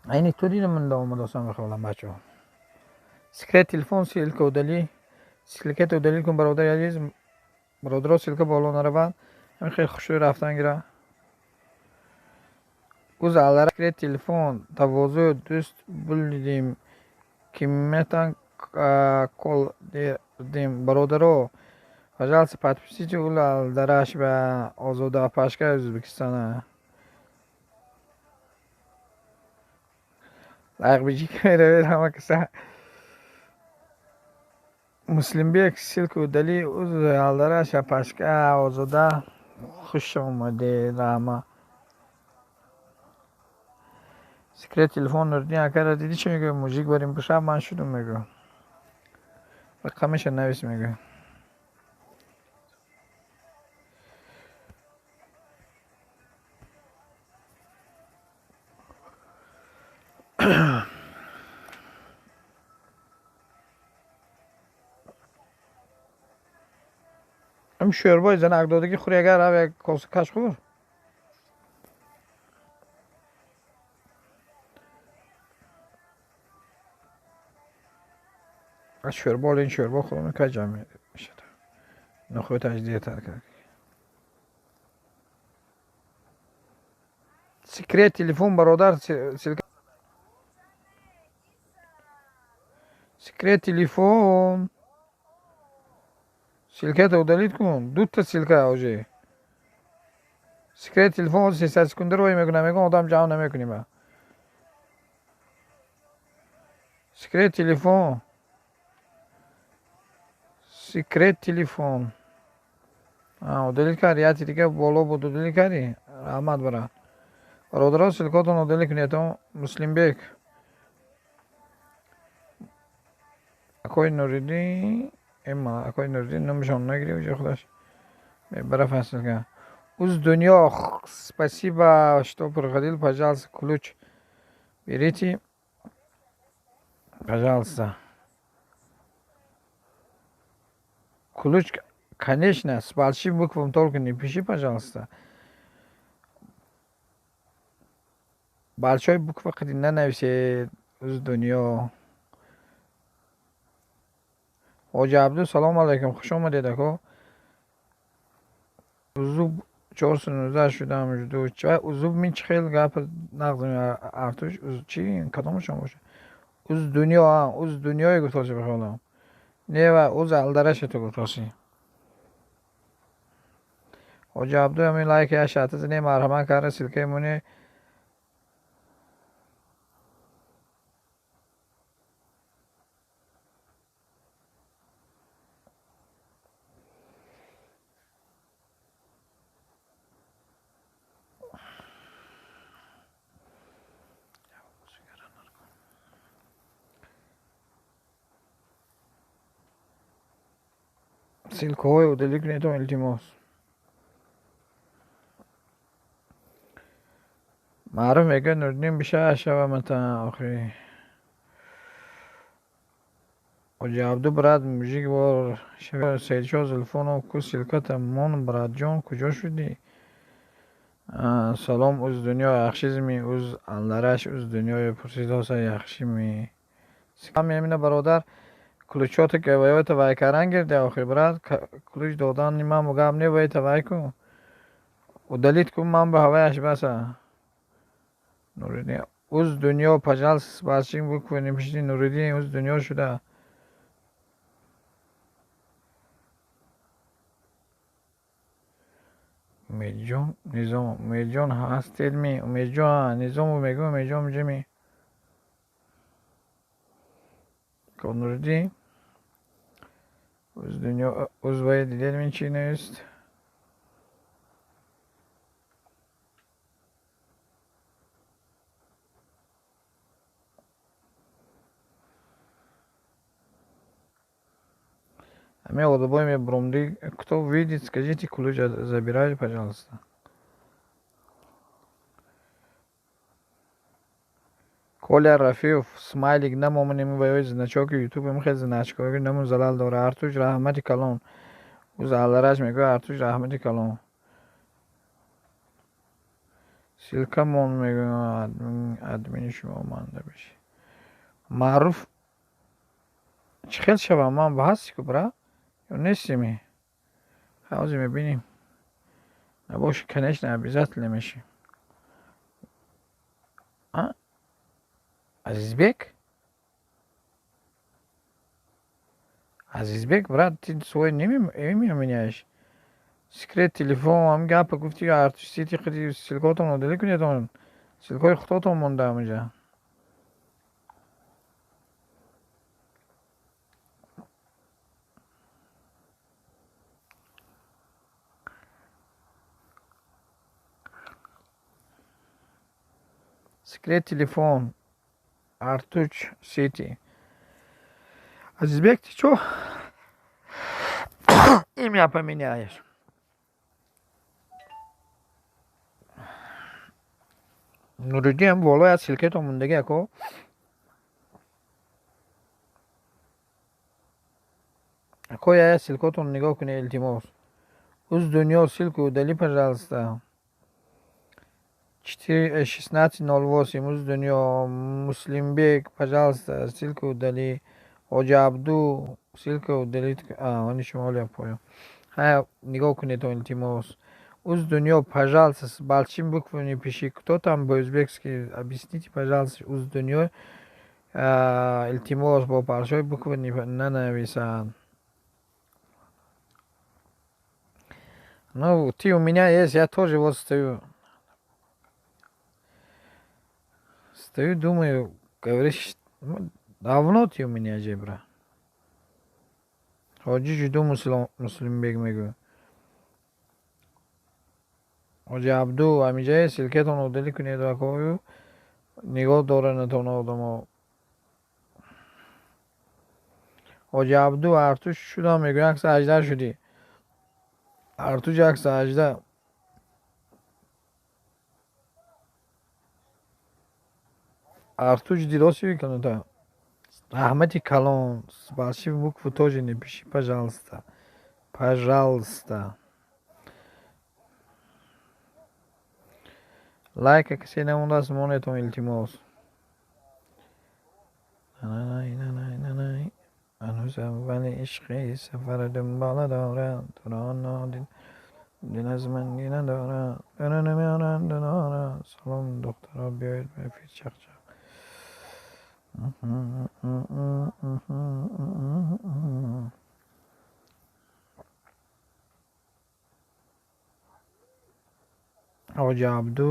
айни ту дидам ман омадосам бихолам, бачаҳо. Секрет телефон, ссылка удали. Ссылката удалить кун, бародари азиз. Бародаро, ссылка боло нараванд. Ҳамин хеле хушрӯй рафтан гира. Гуз аллара секрет телефон тавозӯ дӯст булдим кимметан кол дердим. Бародаро, пожалуйста, подписите Алдараш ба Озода Пашка Ӯзбекистона. Лайк биҷи меравед ҳама каса. Муслимбек, ссылку удали. Уз Алдараш Пашка Озода, хуш омадед, раҳмат. Секрет телефон Нуриддин акара дидӣ, чӣ мегӯяд? Мужик барем бошад, ман шудум, мегӯяд. Рақамаша навис, мегӯяд. Ҳам шӯрбои занак додагӣ хӯр, агар рав як коса каш хӯр. Аз шӯрбо, ин шӯрбо хӯрам, кай ҷамъ мешавад. Нохӯи таҷдиятар кард. Секрет телефон, бародар, секрет телефон. Ссылката удалить кун. Дута ссылка уже. Секрет телефон 300 секунда рой мекунам, мегӯям, одам ҷамъ намекунем. Секрет телефон. Секрет телефон. Удалить карди, яти дига боло буд, удалить карди. Раҳмат, брат. Бародаро, ссылкотон удалить кунед, Муслимбек. Акои Нуриддин, эма акои Нуриддин номашон нагирӣ уже худаш. Мебара ссылка. Уз дунё, спасибо, что приходил, пожалуйста, ключ берите. Пожалуйста. Ключ, конечно, с большим буквом только не пиши, пожалуйста. Большой буква қади нанависед, уз дунё. Ҳоҷи Абду, салом алайкум, хуш омадед, ако. Узуб 419 шудам, жду. Чай узуб мин чӣ хел гап нағз Артуш, чӣ кадомашон боша? Уз дунё, уз дунёе гуфтоси бихонам. Не ва уз алдараша ту гуфтоси. Ҳоҷи Абду, ҳамин лайк я шата зане, марҳамат кара, ссылка моне. Ссылка ҳои удалить кунедон, илтимос. Маъруф мегӯяд, Нуриддин биша шава мата охи. Ҳоҷи Абду, брат, мужик бор шава. Сайидшоҳ Зулфонов ку, ссылка та мон, братҷон, куҷо шудӣ? Салом, уз дунё яхшизми? Уз алдараш, уз дунёе пурсидоса яхшими? Мемина бародар, ключ ота ки ваёта вай каран гирде, охи брат, ключ додани ман гап не, вайта вай ку. Удалить ку, ман ба ҳаваяш баса. Нуриддин, уз дунё, пожалуйста, с большим буквы не пишите, Нуриддин, уз дунё шуда. Умедҷон, Низом, Умедҷон ҳастед ми? Умедҷон, Низому мегӯ, Умедҷон ҷими? Нуриддин, уз дунё, уз вай дидед мин чӣ нест? Ҳамин одабой мебуромди. Кто видит, скажите, ключ забирай, пожалуйста. Коля Рафиев, смайлик намомонем, ва ё значок и ютуб хел значок ҳо намун залал дора. Артуш, раҳмати калон. Уз алдараш мегӯяд, Артуш, раҳмати калон. Ссылка мон мегӯяд, админи шумо манда биши. Маъруф, чӣ хел шавам, ман ба ҳасти ку, бра? Ё нестими? Ҳозир мебинем. Набоши, конечно, обязательно меши. Азизбек? Азизбек, брат, ты свой имя меняешь? Секрет телефон, ҳам гапа гуфти, Артуш Сити хиди ссылка отон удалить кунед, ссылка ҳои худотон монда ҳаминҷа. Секрет телефон, Артуч Сити. Азизбек, ты чё имя поменяешь? Нуриддин, болоя ссылка тон мондаги, ако. Ако, я ссылка отон нигоҳ кунед, илтимос. Уз дунё, ссылку удали, пожалуйста. 16:08, уз дунё. Муслимбек, пожалуйста, ссылку удали. Ҳоҷи Абду, ссылка удалить. Они шумо оля поён. Ҳая, нигоҳ кунед, илтимос. Уз дунё, пожалуйста, с большим буквами не пиши. Кто там по-узбекски? Объясните, пожалуйста, уз дунё, илтимос, бо большой буквы нанависанд. Ну, ты у меня есть, я тоже вот стою. Стою, думаю, говоришь, давно ты у меня же, бра. Ҳоҷи ҷудо, Муслимбек мегӯ. Ҳоҷи Абду, ҳаминҷае ссылка тон удалить кунед, акою нигоҳ доранатон одамо. Ҳоҷи Абду, Артуш шудам мегӯ, 118 шудӣ. Артуш 118. Артуш дидоси канута. Раҳмати калон, с больших букв тоже не пиши, пожалуйста. Пожалуйста. Лайка касе намондааст, монетон, илтимос. هنوز اول عشقی سفر دنباله دارم تو را نادید دل از من ندارم. سلام دخترها بیایید به افیر چق چق. ҳоҷи Абду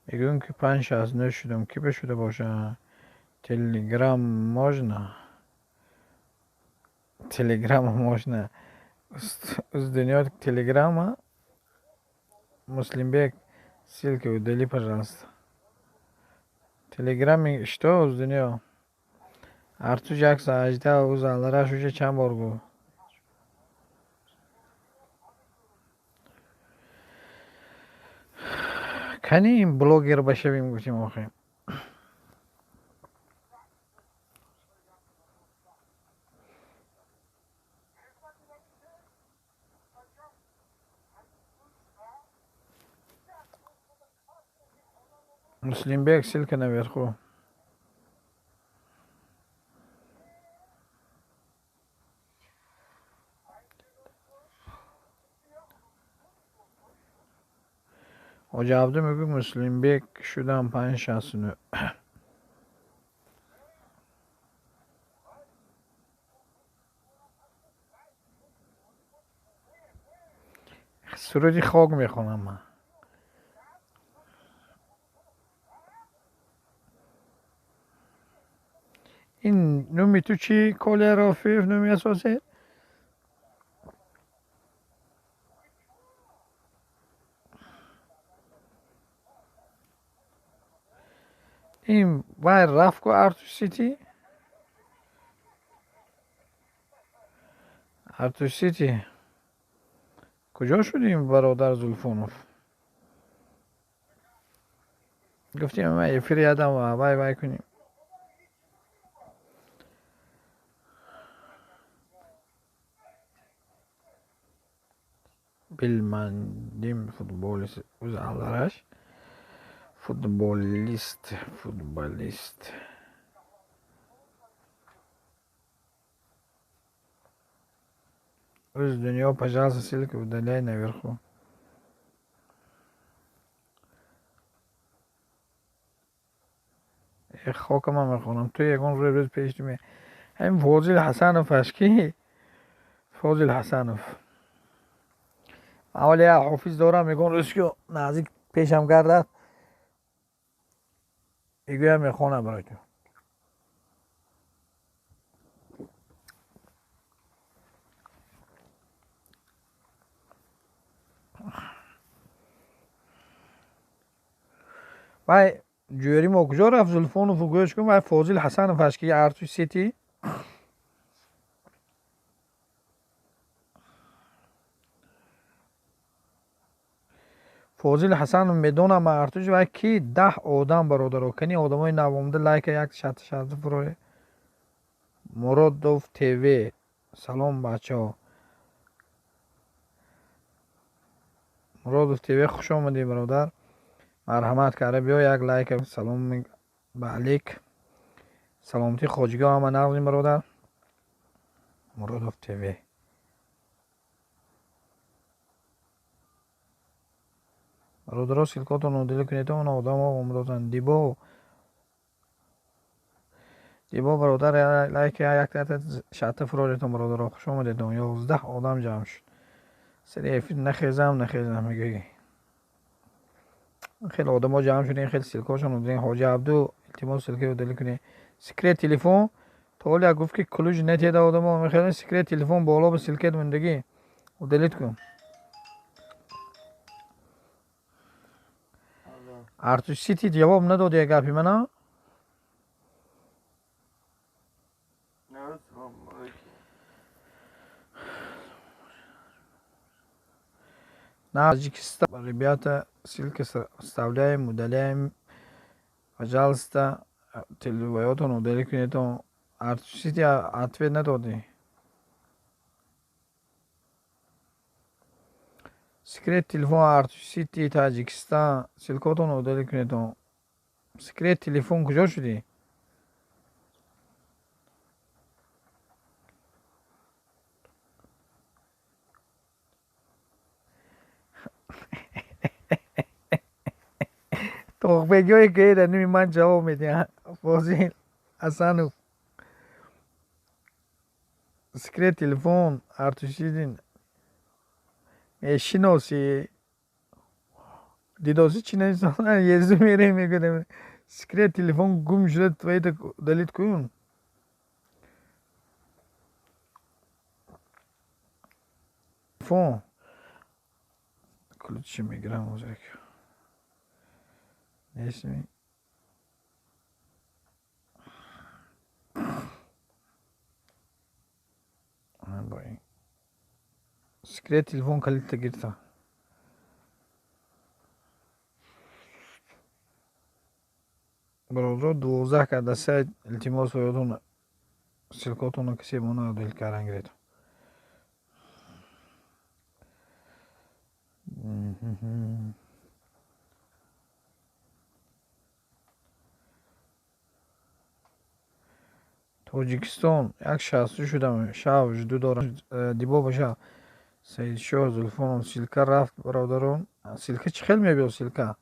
мегӯем ки 569 шудам. Ки бешуда боша? Телеграм можно? Телеграма можно? Уздунё телеграма? Муслимбек, ссылки удали, пожалуйста. Телеграме что Уздунё? Артуш 118 ӯ залараш уже чанд бор гуфт. Кани блогер башавем гуфтем охе. Муслимбек, ссылка наверху. Ҳоҷи Абду мегӯ Муслимбек шудам 569. Суруди хок мехонам ман. Ин номи ту чӣ? Коля Рофиев номи асосӣ? Ин вай рафт ку Артуш Сити? Артуш Сити куҷо шуд ин бародар Зулфонов? Гуфтем ман эфир ядам ва вай вай кунем. Билмандим футболист узалараш. Футболист, футболист. Уздунё, пожалуйста, ссылку удаляй наверху. Хокама мехонам. Ту ягон рӯз пеш ту ме. Ҳамин Фозил Ҳасанов аш ки? Фозил Ҳасанов. Аввал як ҳофиз дорам, ягон рӯз ки наздик пешам гардад, мегӯям мехонам барои ту. Вай ҷӯри мо куҷо рафт? Зулфонову гӯш кун, вай Фозил Ҳасанов аш ки Артуш Сити. Фозил Ҳасанов медонам ман Артуш вай ки 10 одам бародаро. Кани одамои навомда лайка як шарт шарт фурое. Муродов ТВ. Салом бачаҳо. Муродов ТВ хуш омадӣ бародар. Марҳамат карда биё як лайка. Салом ба алейк. Саломатӣ хоҷигоҳ ҳама нағзим бародар. Муродов ТВ. Бародаро ссылкотон удалить кунед, он одамо омадотанд. Дибо Дибо бародар лайк як шарта фуроритон бародаро. Хуш омадедон. 11 одам ҷамъ шуд. Сари эфир нахезам нахезам мегӯӣ. Хеле одамо ҷамъ шудем, хеле ссылкошон удалим. Ҳоҷи Абду илтимос ссылка удалить кунед. Секрет телефон то ҳол як гуфт ки ключ нетеда одамо мехелем секрет телефон боло ба ссылкет мондагӣ удалить кун. Артуш Сити ҷавоб надод як гапи мана? На Таджикистан, ребята, ссылки вставляем, удаляем. Пожалуйста, телевоётон удалить кунед. Артуш Сити ответ надодӣ. Секрет телефон Артуш Сити Таҷикистан ссылкотон удалить кунед. Секрет телефон куҷо шудӣ? Тоқбегиҳое ки дар ними ман ҷавоб медиҳанд. Фозил Ҳасанов, секрет телефон Артушидин мешиносӣ? Дидосӣ чӣ нависонад? Езу мерем, мегӯям секрет телефон гум шуда, твоита удалить кун. Телефон ключи мегирам ҳозир. Нестми? Секрет телефон калидта гирифта. Бародаро, 12 карда сайт, илтимос ёдон ссылкотонро касе мона удалить кардан гиред. Тоҷикистон як шасту шудам, шав жду дорам. Дибо боша. Саидшоҳ Зулфонов, ссылка рафт, бародарон. Ссылка чӣ хел мебиёд ссылка?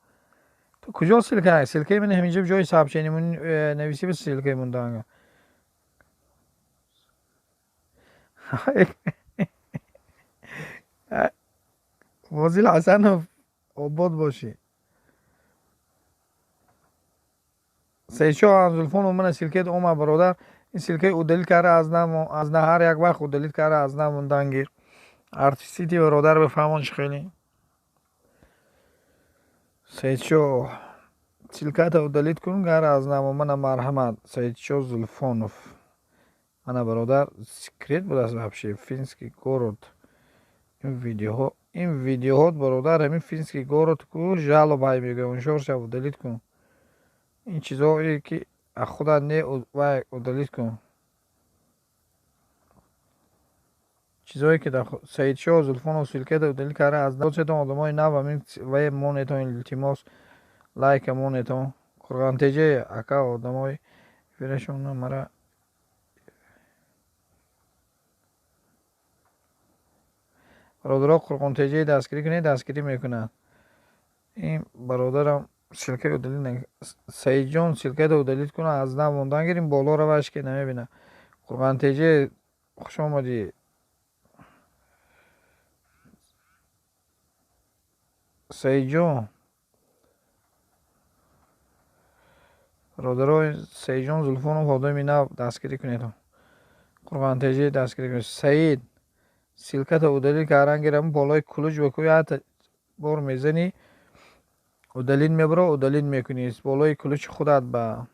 Ту куҷо ссылка? Ссылкаи ман ҳаминҷо ҷои сообщение нависӣ ба ссылкаи мондаанга. Фозил Ҳасанов, обод бошӣ. Саидшоҳ Зулфонов, мана ссылкаят омад, бародар. Ин ссылкаи удалить карда аз на ҳар як вақт удалить карда аз нав мондан гир. Артистити бародар, бифаҳмон чӣ хеле. Саидшоҳ, ссылката удалить кун гар аз нав. Мана марҳамат, Саидшоҳ Зулфонов. Мана бародар, секрет будааст вообще финский город. Ин видеоҳо, ин видеоҳо, бародар, ҳамин финский город ку жалоба ҳай мегӯям, уншор шав, удалить кун. Ин чизҳое ки аз худат не, вай удалить кун. Чизҳое ки дар Саидшоҳ Зулфонов ссылката удалить карда аз нав. Одамои нав ҳамин вай монетон, илтимос лайка монетон. Қурғонтеҷа ака, одамои эфирашон мара бародаро, Қурғонтеҷаи дастгирӣ кунед, дастгирӣ мекунад. Ин бародарам ссылкаи удалить, Саидҷон, ссылкаро удалить кун, аз нав мондан гирим, боло раваш ки намебинад. Қурғонтеҷа, хуш омадӣ. Саидҷон, бародаро, Саидҷон Зулфонов, одами нав, дастгирӣ кунед. Қурғонтеҷа дастгирӣ кунед. Саид, ссылката удалить кардан гирам, болои ключ ба ку як бор мезанӣ, удалить мебаро, удалить мекунӣ. Болои ключи худат ба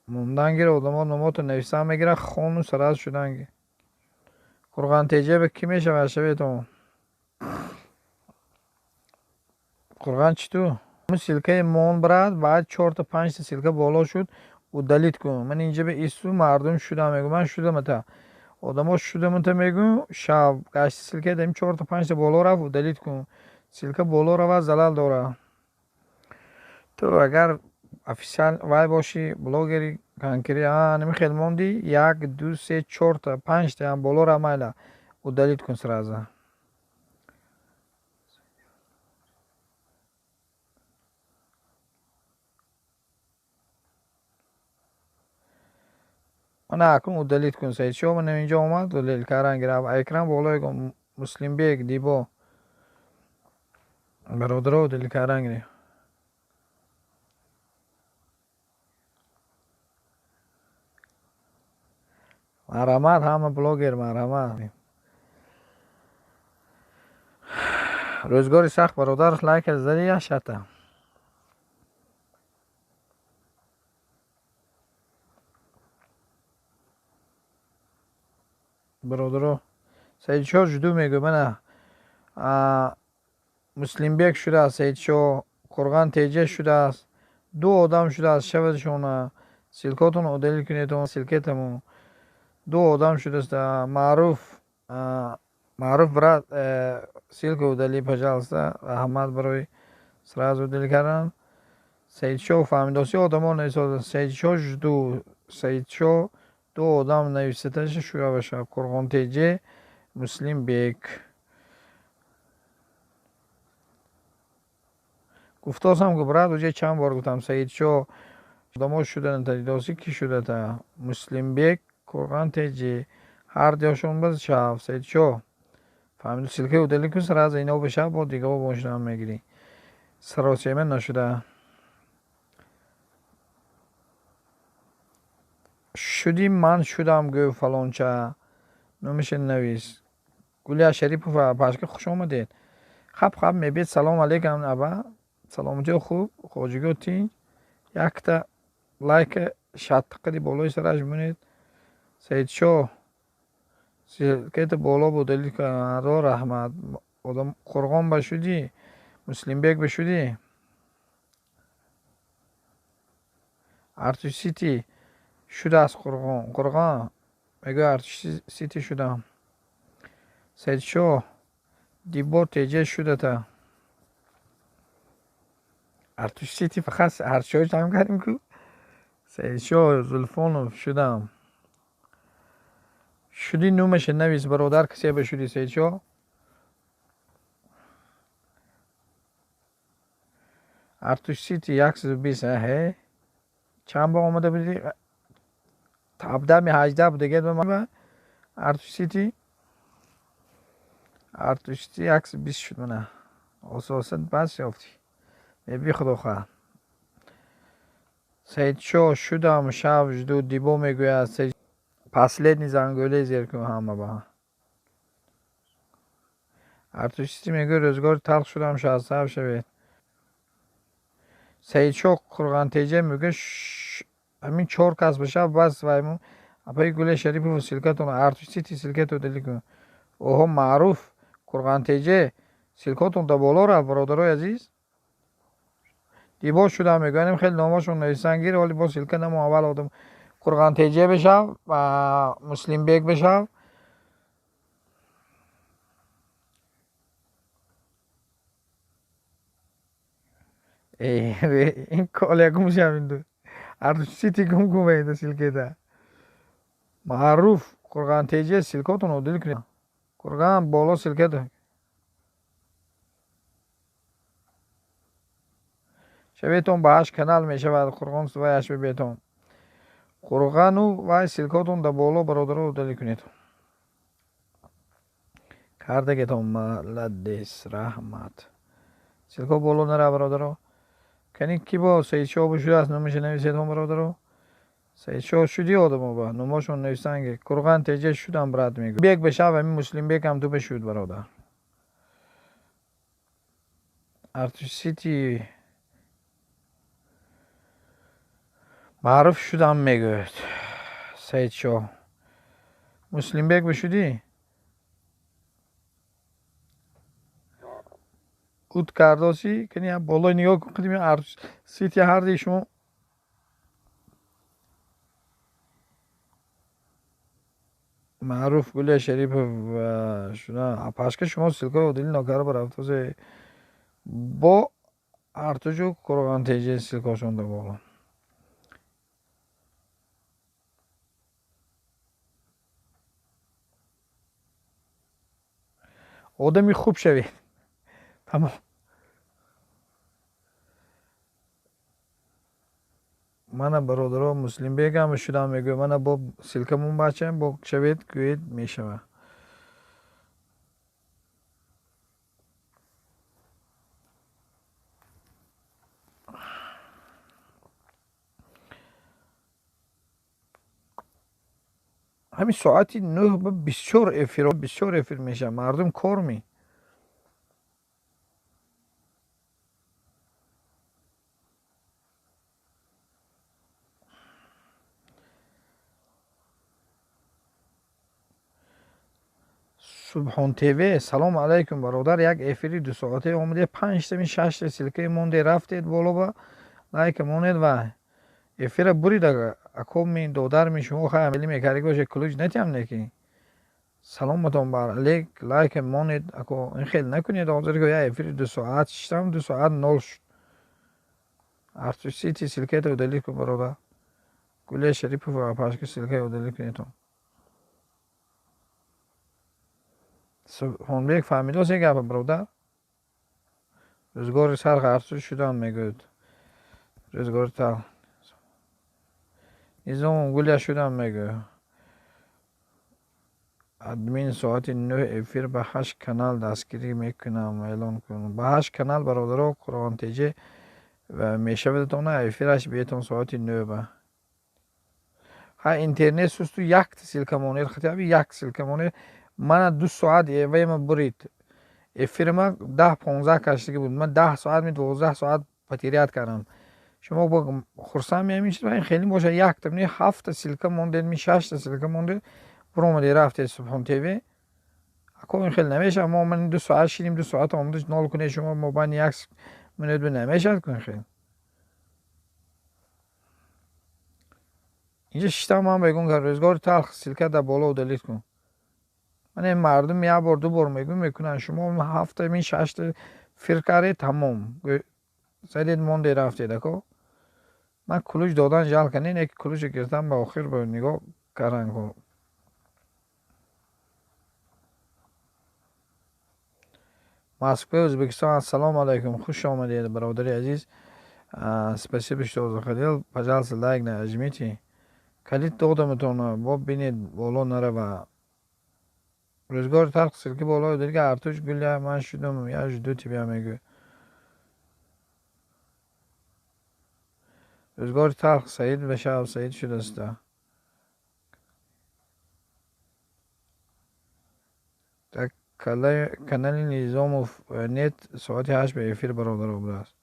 мондан гир, одамо номото нависан мегиранд, хону сараз шудан гир. Қурғонтеҷа ба кӣ мешавад шаветон? Қурған чӣ ту? Ссылкаи мон брат, баъд чорта панҷта ссылка боло шуд, удалить кун. Ман инҷа ба исту мардум шудам мегӯ, ман шудамата. Одамо шудамата мегӯ, шав гашти ссылкаи дам чорта панҷта боло рафт, удалить кун. Ссылка боло равад, залал дорад. Ту агар официал вай бошӣ, блогери конкретный, намихел монди, як, ду, се, чорта, панҷта боло рафт, майла, удалить кун сразу. Мана акнун удалить кун, Саидшоҳ, мана инҷо омад, удалить кардан гирифт. Экран болои Муслимбек Дибо. Бародаро, удалить кардан гирифт. Марҳамат, ҳама блогер, марҳамат. Рӯзгори сахт, бародар, лайка зади як шата. Бародаро, Саидшоҳ жду мегӯ, мана Муслимбек шудааст, Саидшоҳ, Қурған Теҷа шудааст, ду одам шудааст, шавадшона ссылкотон удалить кунед, ссылкетамо ду одам шудааст. Маъруф, Маъруф брат, ссылку удали, пожалуйста, раҳмат барои сразу удалить кардан. Саидшоҳ фаҳмидоси, одамо нависода, Саидшоҳ жду, Саидшоҳ ду одам нависаташа шуда бошад. Қурғонтеҷа, Муслимбек. Гуфтосам ку брат, уже чанд бор гуфтам Саидшо одамо шуданата дидоси ки шудата? Муслимбек Қурған теҷи ҳар диёшон баз шав Саидшо. Фаҳмиду ссылкаи удалить кун сразу ино бешав бо дигао бошидан мегирӣ. Саросема нашуда. Шудӣ ман шудам гӯ фалонча. Номиша навис. Гулия Шарипова пашка хуш омадед. Хаб хаб мебед салом алейкум аба. Саломатиё хуб, хоҷигиё тинҷ. Якта лайка шаттиқади болои сараш монед. Саидшо ссылкаи боло удалить ро раҳмат. Одам Қурғон ба шудӣ? Муслимбек ба шудӣ? Артуш Сити шудааст Қурғон. Қурғон мегӯяд Артуш Сити шудам. Саидшо Дибо теҷа шудата. Артуш Сити фақат ҳарчои ҷамъ кардем ку. Саидшо Зулфонов шудам. Шудӣ номаша навис бародар касе ба шудӣ Саидшо? Артуш Сити 120 аҳе. Чанд бор омада будӣ? 17 18 будагед ба Артуш Сити. Артуш Сити 120 шуд мана. Ососан бас ёфтӣ. Меби худо хоҳад. Саидшо шудам шав жду Дибо мегӯяд. Последний зангӯле зер кун ҳама ба. Артуш Сити мегӯяд рӯзгори талх шудам шастҳафт шавед. Саидшо Қурғантеҷа мегӯяд ҳамин чор кас бошад бас вайму апаи Гулия Шарипова ссылкатон Артуш Сити ссылкато удалить кун. Оҳо маъруф Қурғантеҷа ссылкатон да боло рафт бародарои азиз. Дибо шудам мегӯянем хеле номашон нависан гир вале бо ссылка намо аввал одам Қурғантеҷа бешав ва Муслимбек бешав. Ин коле гум шавинду. Артуш Сити гум гум вайда ссылкада. Маъруф Қурғантеҷа ссылкатон удалить кунед. Қурған боло ссылкада. Шаветон ба ҳашт канал мешавад Қурғон ваяш бибетон. Қурғану вай ссылкатон да боло бародаро удалить кунед. Кардагетон маладес раҳмат. Ссылка боло нара бародаро. Кани ки бо Саидшо бушудааст номаша нависедон бародаро. Саидшо шудӣ одамо ба номошон нависанге. Қурған теҷа шудам брат мегӯяд. Бек бешав ҳамин Муслимбек ҳам ту бешуд бародар. Артуш Сити маъруф шудам мегӯяд Саидшо. Муслимбек бишудӣ? Уд кардоси кани болои нигоҳ кун қадими Артуш Сити ҳарди шумо маъруф Гулия Шарипов шуда. Пашка шумо ссылкаи удалить нокарда барафтосе бо Артушу Қурғантеҷа ссылкашон да боло. Одами хуб шавед. Тамом. Мана бародаро Муслимбек ҳам шудам мегӯяд. Мана бо ссылкамон бачаем бо шавед гӯед мешавад. Ҳамин соати 9 бисёр эфир, бисёр эфир мешавад. Мардум кор ми. Субҳон ТВ салом алайкум бародар. Як эфири 2 соате омаде 5 6 ссылкаи монде рафтед боло ба лайк монед ва эфира бурид ако ми додар ми шумо хай амали мекарди боше ключ натям неки. Саломатон бар алейк лайк монед ако ин хел накунед ҳозир ки я эфири 2 соат шиштам 2 соат 0 шуд. Артуш Сити ссылкаи удалить кун бародар. Гулия Шарипова пашка ссылкаи удалить кунед. Субҳонбек фаҳмидосе гапа бародар? Рӯзгори сарх Артуш шудам мегӯяд. Рӯзгори талх. Низом Гулия шудам мегӯяд. Админ соати 9 эфир ба 8 канал дастгирӣ мекунам, эълон кун. Ба 8 канал бародаро Қуръон ТЖ мешавадтона эфираш биетон соати 9 ба. Ҳа интернет сусту якта ссылка монед, хотя бы як ссылка монед. Мана 2 соат вайма бурид. Эфири ма 10-15 каштаги буд. Ман 10 соат ми 12 соат потерять кардам. Шумо бо хурсанд меамин чиз ин хеле бошад якта ми 7 ссылка мондед, ми 6 ссылка мондед. Буромаде рафтед Субҳон ТВ. Ако ин хеле намешавад. Мо ман 2 соат шидем, 2 соат омадаш нол кунед шумо мобайни як минут намешавад кун хеле. Инҷа шиштам ман мегӯм ки рӯзгори талх ссылка дар боло удалить кун. Ман ин мардум як бор ду бор мегӯм мекунанд. Шумо 7 ми 6 фир кардед тамом. Задед монде рафтед ако. Ман кулуш додан жалко не, ки кулуш гирифтам ба охир ба нигоҳ кардан ку. Москва, Узбекистон. Ассалому алайкум. Хуш омадед, бародари азиз. Спасибо, что заходил. Пожалуйста, лайк нажмите. Калид додамтон, бо бинед боло нарава. Рӯзгори талх ссылки боло дига Артуш Гулия ман шудам, я жду тебя мегӯ. Рӯзгори талх Саид бешав, Саид шудаста. Так канали Низомов нет соати 8 ба эфир бародаро будааст.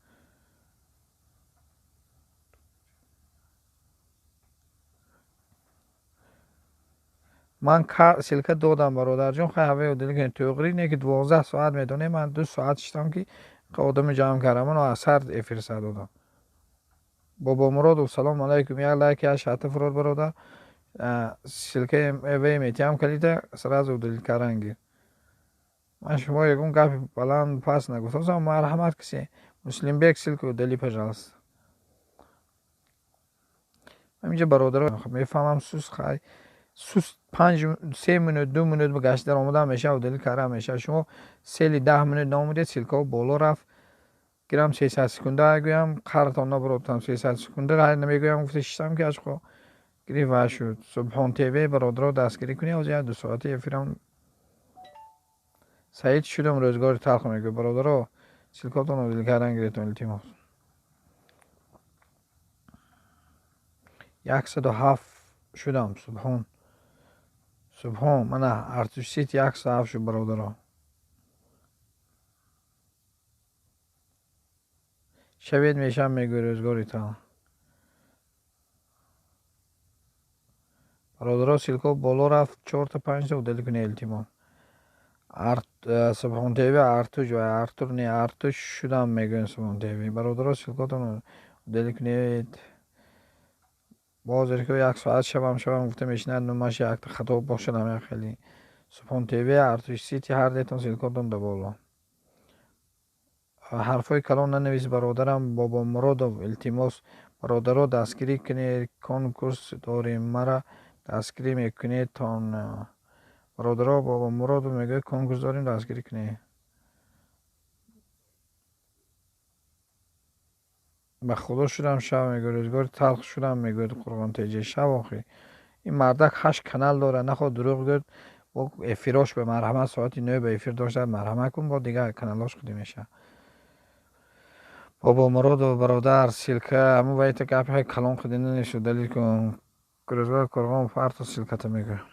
Ман ссылка додам бародарҷон, хай ҳаваи удалить кунед. Тӯғри не ки 12 соат медонем, ман 2 соат шитам ки одами ҷамъ кардам, ман аз сар эфир сар додам. Бобомуродов салом алайкум, як лайк як шата фурод бародар. Ссылкаи вай метиҳам калида сразу удалить кардан гир. Ман шумо ягон гапи баланд пас нагуфтам, марҳамат кисе. Муслимбек ссылку удали, пожалуйста. Ҳаминҷа бародаро мефаҳмам сус хай сус 5-3 минут 2 минут ба гашт дар омадан мешавад, удалить кардан мешавад. Шумо сели 10 минут наомадед, ссылкаҳо боло рафт. Гирам 300 секунда гӯям, қартон набурдам 300 секунда намегӯям, гуфта шиштам ки ашқо гирифт ва шуд. Субҳон ТВ бародаро дастгирӣ кунед, ҳозир 2 соати эфирам Саид шудам, рӯзгори талх мегӯяд. Бародаро ссылкаҳотон удалить кардан гирифтон, илтимос. 107 шудам. Субҳон Субҳон, мана Артуш Сити 107 шуд бародаро. Шавед мешам мегӯяд рӯзгори талх. Бародаро ссылка боло рафт, 4-5 удалить кунед илтимос. Субҳон ТВ Артуш ва Артур не Артуш шудам мегӯянд Субҳон ТВ. Бародаро ссылкаҳотон удалить кунед. Боз ки як соат шавам гуфта мешинад, нумаш якта хато бошадам як хеле. Субҳон ТВ Артуш Сити ҳар детон ссылкаҳотон да боло. Ҳарфҳои калон нанавис бародарам Бобомуродов, илтимос бародаро дастгирӣ кунед, конкурс дорем, мара дастгирӣ мекунедтон. Бародаро Бобомуродов мегӯяд конкурс дорем, дастгирӣ кунед. Ба худо шудам шав мегӯяд, рӯзгори талх шудам мегӯяд Қуръон ТЖ. Шав охи. Ин мардак 8 канал дорад, нахоҳ дурӯғ гӯяд, бо эфирош ба марҳамат соати 9 ба эфир доштад, марҳамат кун, бо дигар каналош худи мешавад. Бобомуродов бародар ссылка ҳамун вайта гапи калон худи нанавис, удалить кун. Рӯзгори Қуръон фарто ссылката мегӯяд.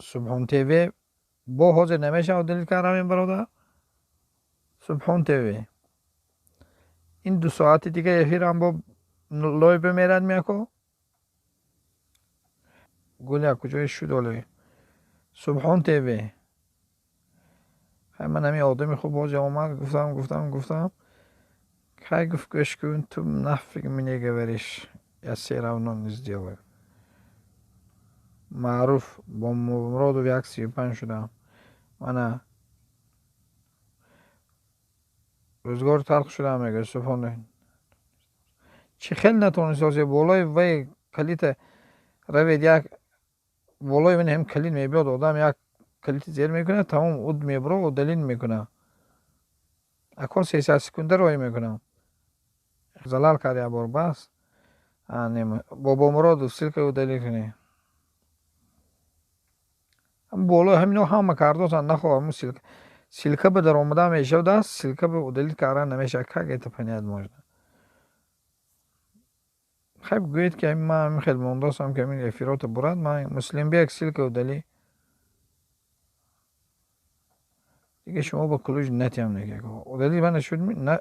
Субҳон ТВ бо ҳозир намешавад удалить кардан ин бародар. Субҳон ТВ ин 2 соати дига эфирам бо лой бимерад меяко. Гуля куҷои шуд оле? Субҳон ТВ. Хай ман ҳамин одами хуб ҳозир омад, гуфтам. Хай гуфт гӯш кун, ту нафиг мне говоришь, я всё равно не сделаю. Маъруф Бобомуродов 135 шудам. Мана рӯзгори талх шудам мегӯяд Субҳон. Чӣ хел натонист ҳозир болои вай калита равед, як болои ман ҳам калид мебиёд, одам як Калити зер мекунад, тамом уд мебро, удалить мекунад. Ако 300 секунда роҳӣ мекунам. Залал кард як бор, бас. Бобомуродов ссылка удалить кунед. Боло ҳамино ҳама кардосанд, нахоҳам ссылка. Ссылка ба даромада мешавад, ссылка ба удалить кардан намешавад. Как это понять можно? Хайб гӯед ки ман ҳамин хел мондосам ки ҳамин эфирота бурад. Ман Муслимбек ссылка удали. Дига шумо ба ключ натиям нега. Удали мана шуд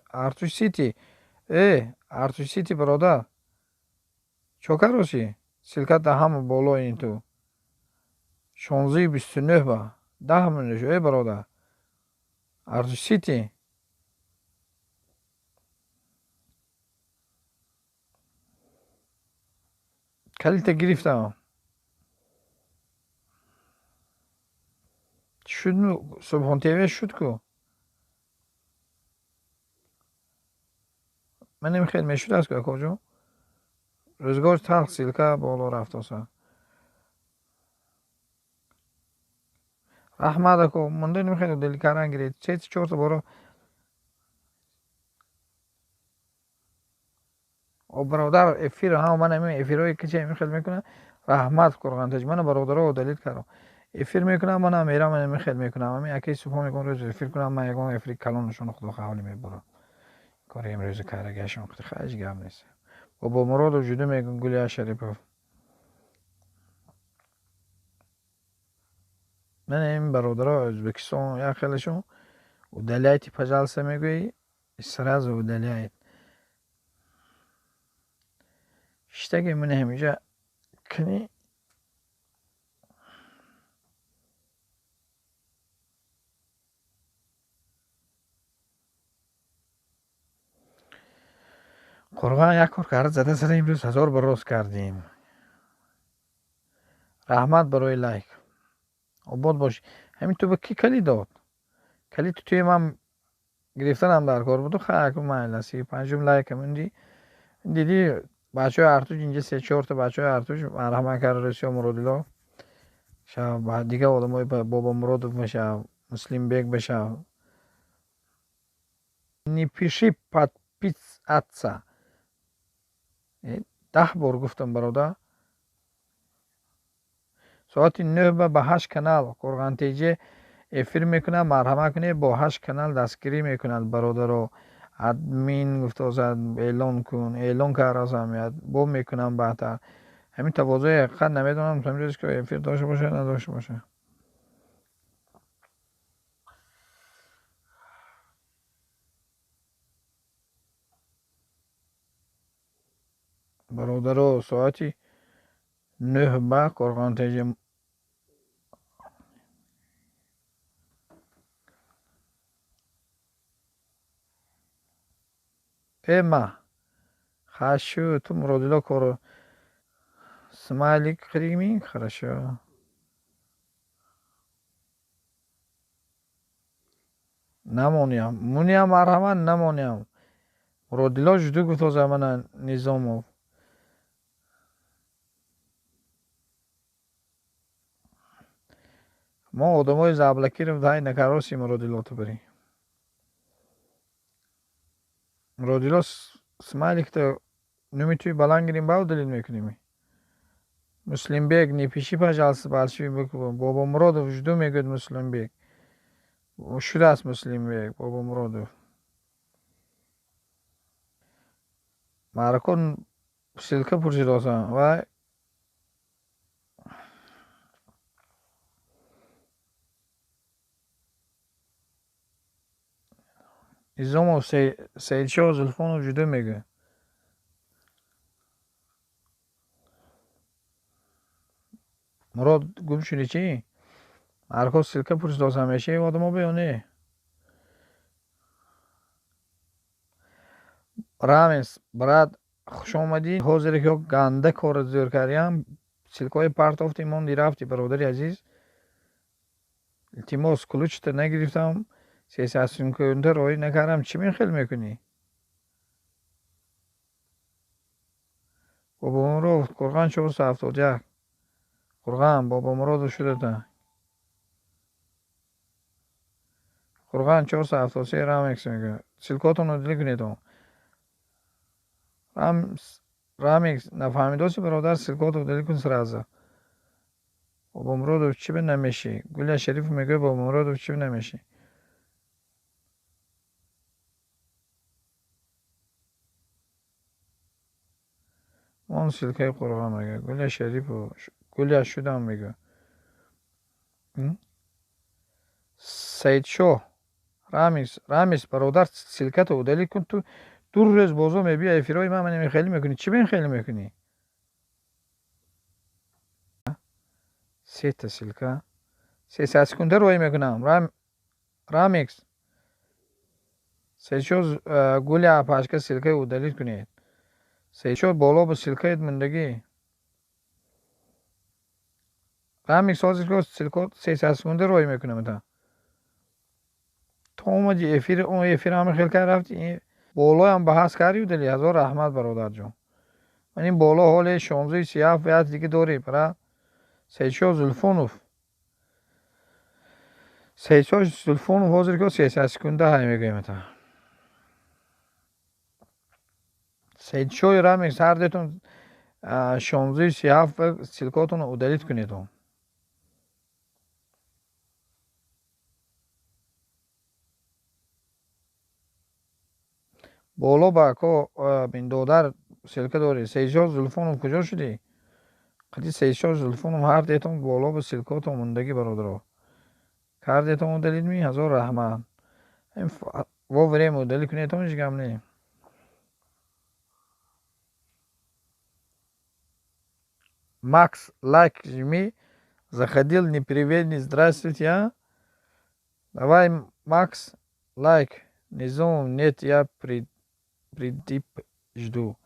Артуш Сити. Артуш Сити бародар. Чо кароси? Ссылка да ҳама боло ин ту. 16:29 ба 10 минут шуд. Бародар. Артуш Сити. Калита гирифтам. Шуд Субҳон ТВ шуд ку. Ман намехел мешудааст ку акоҷон. Рӯзгор талх ссылка боло рафтоса. Раҳмат ако, монда намехел удалить кардан гиред. Се чорта боро. О бародар эфир ҳама ман ҳамин эфирҳое ки че мехел мекунам. Раҳмат Қурғонтаҷ, мана бародаро удалить кардам. Эфир мекунам, манам мерам, ман мехел мекунам. Ҳамин акаи Субҳон ягон рӯз эфир кунам, ман ягон эфири калонашон худо ҳавли мебарам. Кори имрӯзи карагашон ҳеҷ гап нест. Бобомуродов ҷудо мегӯн Гулия Шарипов. Ман ин бародаро Ӯзбекистон як хелашон удаляйте, пожалуйста, мегӯӣ, сразу удаляет. Штаги ман ҳамиҷа кни Қурғон як кор кард, зада зада имрӯз 1000 бор рост кардем. Раҳмат барои лайк. Обод бош. Ҳамин ту ба ки калид дод? Калид туи ман гирифтанам дар кор буду. Хай аку майла 35 лайк ҳамин диди бачаҳои Артуш инҷа 3-4 та бачаҳои Артуш марҳамат кард Русия Муродило. Шав дигар одамои Бобомуродов бошав, Муслимбек бошав. Не пиши подписаться. 10 бор гуфтам бародар. Соати 9 ба 8 канал Қурғон ТЖ эфир мекунад. Марҳамат кунед, бо 8 канал дастгирӣ мекунад бародаро. Админ гуфтозад эълон кун, эълон кард, бо мекунам баъдтар. Ҳамин тавозӯи ҳақиқат намедонам ҳамин ки эфир дошта боша надошта боша. Бародаро соати 9 ба Қурғон ТЖ Эма хашу ту Муродило коро смайлик қирими хорошо. Намониям муниям марҳамат намониям. Муродило жуду гуфтоза мана Низомов. Мо одамои заблокиров дай накароси Муродило ту бари. Муродило смайликта нуми туи баланд гирим ба удалить мекунем. Муслимбек не пиши, пожалуйста, большими буквами. Бобомуродов жду мегӯяд Муслимбек. Шудааст Муслимбек Бобомуродов. Маърако ссылка пурсидосам ва Низомов Саидшоҳ Зулфонов ҷудо мегӯяд. Мурод гум шуди чӣ? Маърако ссылка пурсидосам мешавӣ одамо бе ё не? Рамес брат хуш омадӣ. Ҳозир ки ганда корро зӯр кардиам, ссылкаҳои партофти монди рафти бародари азиз. Илтимос ключта нагирифтам. 300 секунда роҳӣ накардам. Чӣ мехел мекунӣ? Бобомуродов Қурғон 471. Қурғон Бобомуродов шудата. Қурған 473 Рамикс мегӯяд. Ссылкотонро удалить кунед. Рамикс, нафаҳмидоси бародар, ссылкото удалить кун сразу. Бобомуродов чӣ намешӣ? Гуля Шарифов мегӯяд, Бобомуродов чӣ намешӣ? Он ссылкаи Қурған мегӯяд. Гуля Шарипов, Гуля шудам мегӯяд. Саидшоҳ, Рамис, Рамис бародар, ссылкато удалить кун. Ту ду рӯз бозо мебиёй эфирҳои ман хеле мекунӣ. Чӣ бин хеле мекунӣ? Сета ссылка. 300 секунда рӯй мекунам. Рамикс. Саидшоҳ, Гуля апашка ссылкаи удалить кунед. Саидшоҳ боло ба ссылкаи мондагӣ. Рамикс ҳозир ссылка 300 секунда рӯй мекунам та. То омади эфир, он эфир ҳама хел кар рафти. Болоям баҳс карди удали. Ҳазор раҳмат бародарҷон. Ман ин боло ҳоле 16:37 як дига дорӣ, бара. Саидшоҳ Зулфонов. Саидшоҳ Зулфонов ҳозир ки 300 секунда ҳай мегӯем та. Саидшоҳи Рамикс ҳар дутон 16:37 ссылкотонро удалить кунед. Боло ба ко биндодар ссылка дорӣ. Саидшоҳ Зулфонов куҷо шудӣ? Қади Саидшоҳ Зулфонов ҳар дутон боло ба ссылкотон мондагӣ бародаро. Кардетон удалить ми? Ҳазор раҳмат. Во время удалить кунед, ҳеҷ гап не. Макс, лайк жми. Заходил, не привет, не здравствуйте, а? Давай, Макс, лайк. Низом, нет, я придип жду.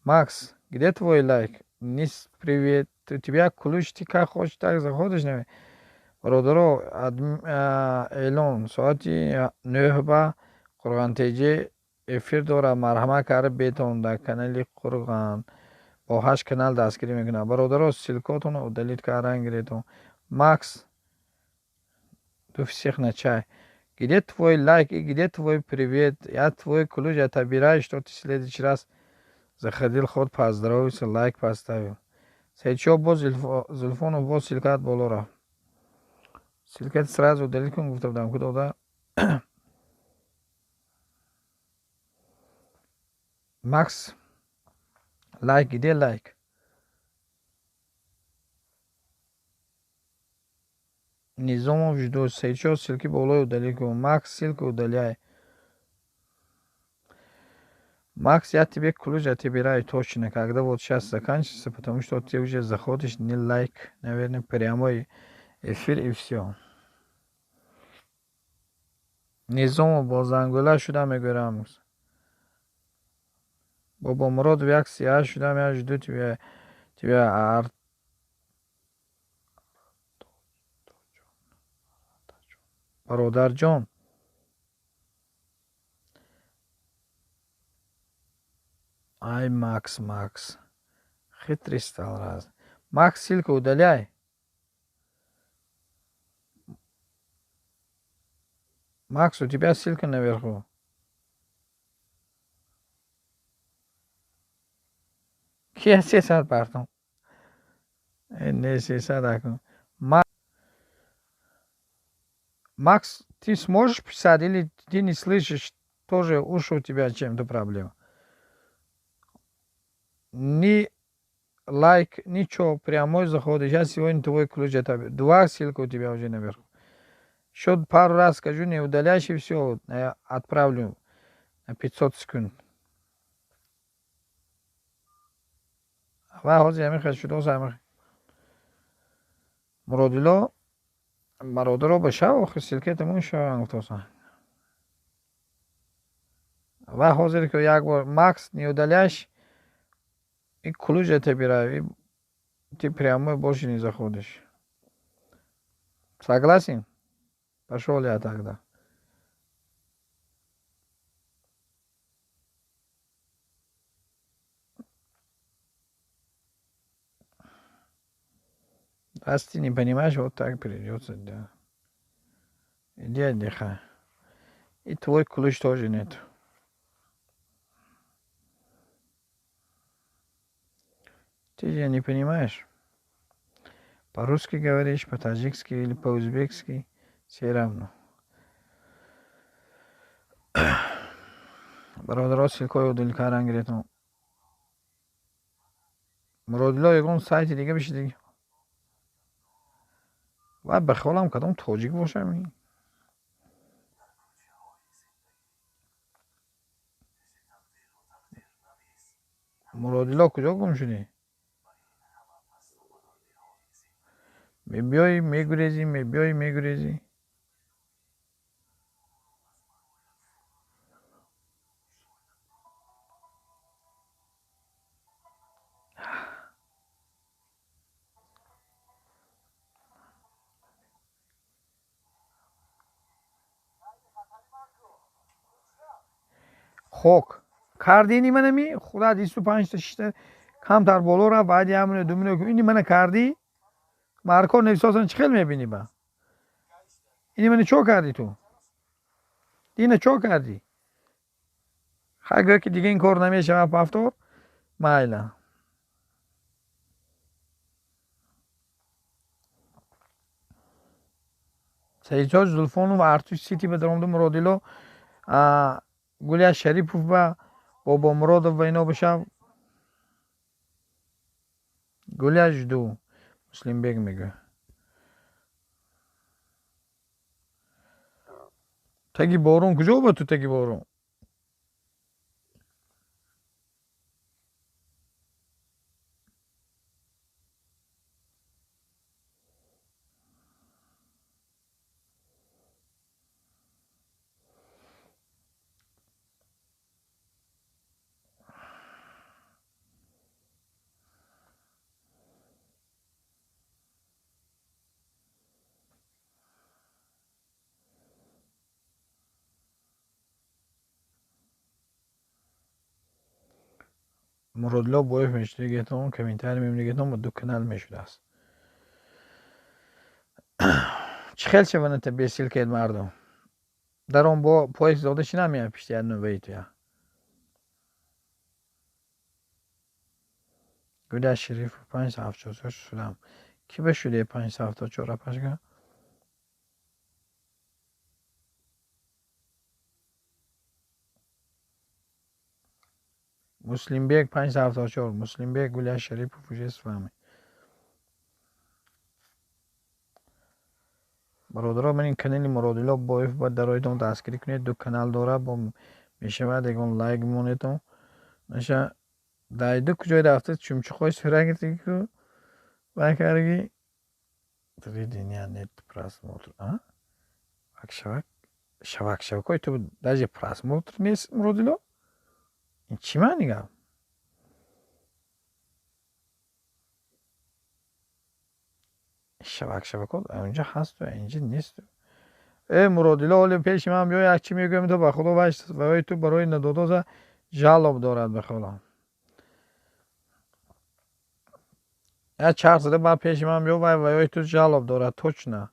Макс, где твой лайк? Не привет. У тебя ключ, ты как хочешь, так заходишь. Бародаро, эълон. Соати 9 ба Қурған ТЖ эфир дорад. Марҳамат карда бетон дар канали Қурған. Бо 8 канал дастгирӣ мекунад. Бародаро, ссылкотонро удалить кардан гиретон. Макс, ду всех на чай. Где твой лайк и где твой привет? Я твой ключ отобираю, что ты в следующий раз заходил, хоть поздоровался, лайк поставил. Саидшоҳ боз Зулфонов боз ссылкат боло рафт. Ссылкат сразу удалить кун гуфта будам. Кудода? Макс, лайк, где лайк? Низомов жду. Саидшоҳ ссылки болои удалить кун. Макс, ссылку удаляй. Макс, я тебе ключ отобираю точно, когда вот сейчас заканчивается, потому что ты уже заходишь, не лайк, наверное, прямой эфир и все. Низомов бо зангула шуда мегӯям. Бобомуродов як сиҳа шудам, я жду тебя, тебя бародарҷон. Ай, Макс, Макс, хитрый стал раз. Макс, ссылку удаляй. Макс, у тебя ссылка наверху. Ки 300 бартон? Не 300 акун. Макс, ты сможешь писать или ты не слышишь? Тоже уши у тебя чем-то проблема. Ни лайк, ничего, прямой заходишь. Я сегодня твой ключ это. Два ссылка у тебя уже наверху. Еще пару раз скажу, не удаляешь и все, я отправлю на 500 секунд. Ва ҳозир ҳамин хел шудоз ҳамин Муродило бародаро ба шав охир ссылкатамон шаван гуфтосан. Ва ҳозир ки як бор Макс не удаляешь и ключ отобираю, и ты прямой больше не заходишь. Согласен? Пошел я тогда. Раз ты не понимаешь, вот так придется, да. Иди отдыхай. И твой ключ тоже нет. Ты же не понимаешь. По-русски говоришь, по-таджикски или по-узбекски, все равно. Бародаро, ссылкаи удалить кардан гиретон. Муродило ягон сайти дига бишиди. Вай ба хиёлам кадом тоҷик бошам. Муродило куҷо гум шудӣ? Мебиёӣ, мегурезӣ, мебиёӣ, мегурезӣ. Хок кардӣ ини манами худат 25 та шишта камтар боло рафт, баъди ҳамино думино ини мана кардӣ, марко нависосан чӣ хел мебинӣ ба? Ини мана чо кардӣ ту? Ина чо кардӣ? Хай гӯя ки дига ин кор намешавад повтор, майла. Саидҷон Зулфонов Артуш Сити ба даромаду Муродило Гулия Шарипов ба Бобомуродов ба ино бошав. Гулия жду. Муслимбек мегӯяд. Таги борон куҷо ба ту таги борон? Муродило боев мешудагиатон, комментарий мемонигиатон ба ду канал мешудааст. Чӣ хел шаваната бесил кед мардум? Дар он бо поезд дода чӣ намеяд пишти як нӯбаи туя? Гуля Шерифов 574 шудам. Кӣ ба шуде 574 апашка? Муслимбек 574. Муслимбек Гуля Шарипов уже с вами. Бародаро, ман ин канали Муродило Боев ба дароитон дастгирӣ кунед. Ду канал дора, бо мешавад ягон лайк монетон. Наша дайду куҷое рафта чумчуқҳои сурагитику вай карги. Три дня нет просмотр. А? Шавак шавак шавакҳои ту даже просмотр нест, Муродило? Ин чӣ маъни гап? Шавак шавакҳо онҷа ҳасту инҷа несту. Э Муродило, оли пеши ман биё, як чӣ мегӯям ту ба худо вай ту барои надодоза жалоб дорад ба худо. Як чарх зада баъд пеши ман биё, вай ваёи ту жалоб дорад точно.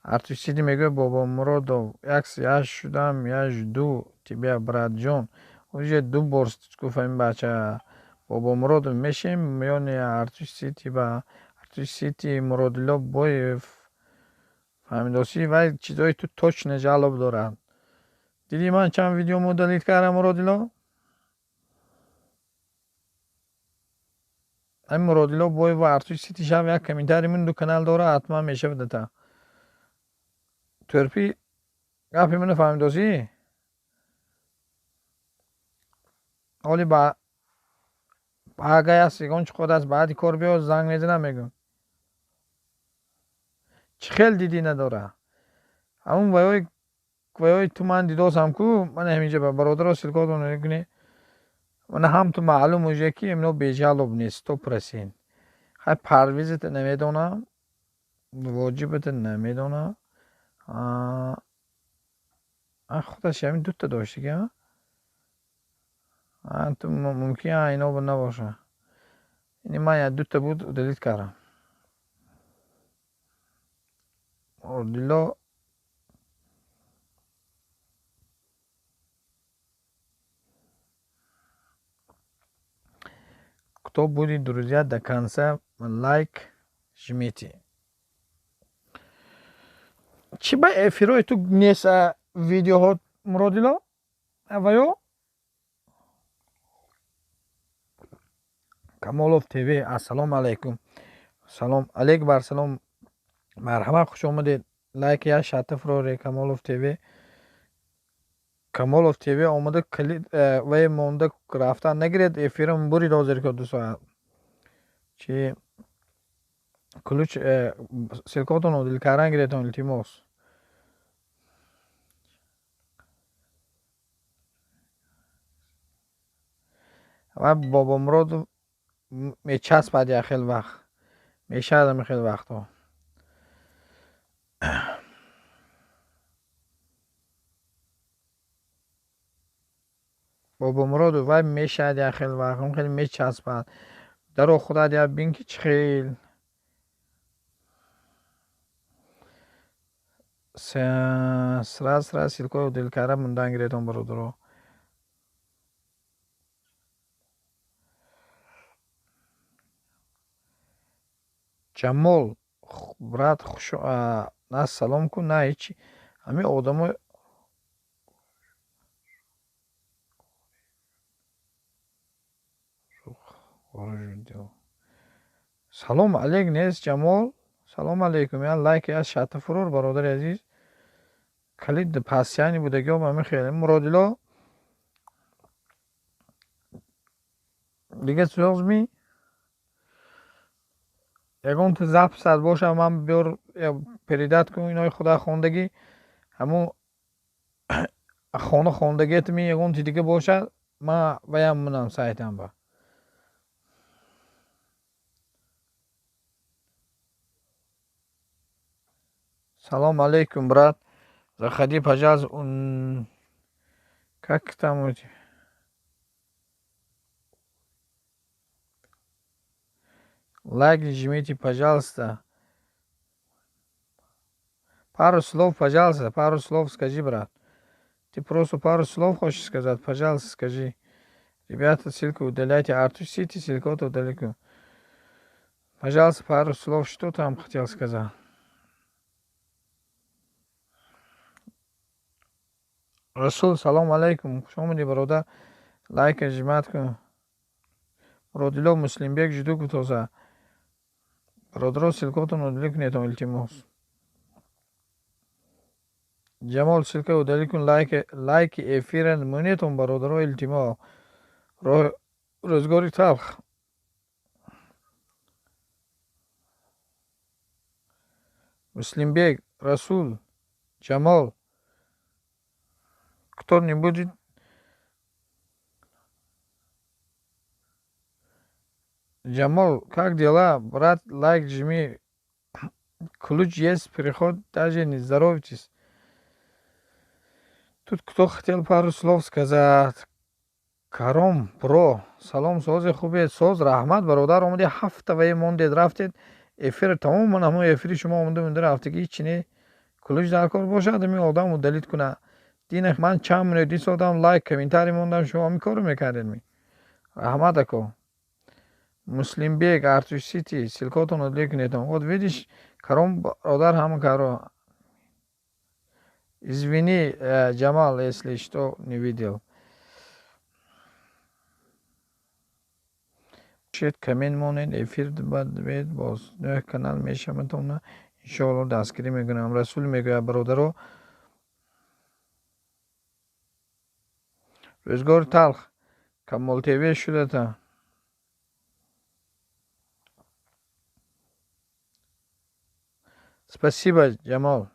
Артуш Сити мегӯяд Бобомуродов як я шудам, я жду тебя, братҷон. Уже ду бор гуфт ин бача Бобомуродов мешем миёни Артуш Сити ба Артуш Сити Муродило Боев. Фаҳмидосӣ, вай чизои ту точно жалоб дорад. Дидӣ ман чанд видео удалить кардам Муродило? Ҳамин Муродило Боев ва Артуш Сити шав як комментарий мон ду канал дора, ҳатман мешавад дата. Тӯрпи гапи маро фаҳмидосӣ? Оли ба агай аст, ягон чӣ қод аст, баъди кор биё занг мезанам мегӯям. Чӣ хел дидӣ надора? Ҳамун ваёи ту ман дидосам ку, ман ҳаминҷа ба бародаро ссылкаотон мекунӣ. Мана ҳам ту маълум уже ки имно бежалоб нест, 100%. Хай парвизата намедонам, воҷибата намедонам. Худаш ҳамин дута доштиги, а? Ту мумкин ино набоша. Ини ман як дута буд удалить кардам. Муродило Кто будет, друзья, до конца, лайк жмите. Чӣ ба эфирои ту нест видеоҳо, Муродило? Аваё Камолов ТВ, ассалому алайкум. Салом алейк бар салом. Марҳамат, хуш омадед. Лайк я шата фуроре Камолов ТВ. Камолов ТВ омада калид вай монда рафтан нагиред, эфирам бурид ҳозир ки 2 соат. Чи ключ ссылка отон удалить кардан гиретон, илтимос. Ва Бобомуродов мечаспад, як хел вақт мешавад, ами хел вақтҳо. Бобомуродов вай мешавад, як хел вақт хеле мечаспад. Даро худат як бин ки чӣ хел сразу сразу ссылка ои удалить карда мондан гиретон, бародаро. Ҷамол, брат, хуш на салом кун, на ҳечи. Ҳамин одамо салом алейк нест, Ҷамол. Салом алейкум. Я лайк я шата фурор, бародари азиз. Калид пасяни будагиҳо ҳамин хел. Муродило дига сӯзми ягон запись боша, ман биёр, передать кун. Инои худа хондагӣ, ҳамун хона хондагиатми ягон ти дига бошад, ман ваям мунам сайтам ба. Салом алейкум, брат. Заходи, пожалуйста. Как там у тебя? Лайк жмите, пожалуйста. Пару слов, пожалуйста, пару слов скажи, брат. Ты просто пару слов хочешь сказать, пожалуйста, скажи. Ребята, ссылку удаляйте. Артур Сити, ссылку удаляйте. Пожалуйста, пару слов, что там хотел сказать? Расул, салом алейкум. Хуш омадӣ, бародар. Лайк жмать кун. Муродило Муслимбек жду тоза. Бародаро, ссылка отон удалить кунедон, илтимос. Ҷамол, ссылка удалить кун, лайки эфира монетон, бародаро, илтимос. Рӯзгори талх. Муслимбек, Расул, Ҷамол. Кто не будет. Джамал, как дела? Брат, лайк жми. Ключ есть, переход, даже не здоровайтесь. Тут кто хотел пару слов сказать? Каром Про. Салом, сози, хубед, соз, раҳмат, бародар, омади, ҳафта вай мондед, рафтед. Эфир тамоман ҳамон эфири шумо омада монда рафтаги, ҳеч не. Ключ дар кор бошад, ами одам удалить кунад. Дина ман чанд минут истодам, лайк, комментарий мондам, шумо ҳамин корро мекардед ми. Раҳмат, ако. Муслимбек, Артур Сити, ссылка отон удалить кунедон. Вот видишь, Каром бародар ҳама каро. Извини, Джамал, если что не видел. Шед коммент монед, эфир бад боз нӯҳ канал мешаватона, иншоалло дастгирӣ мекунам. Расул мегӯяд, бародаро, рӯзгори талх, Камол ТВ шудата. Спасибо, Ҷамол.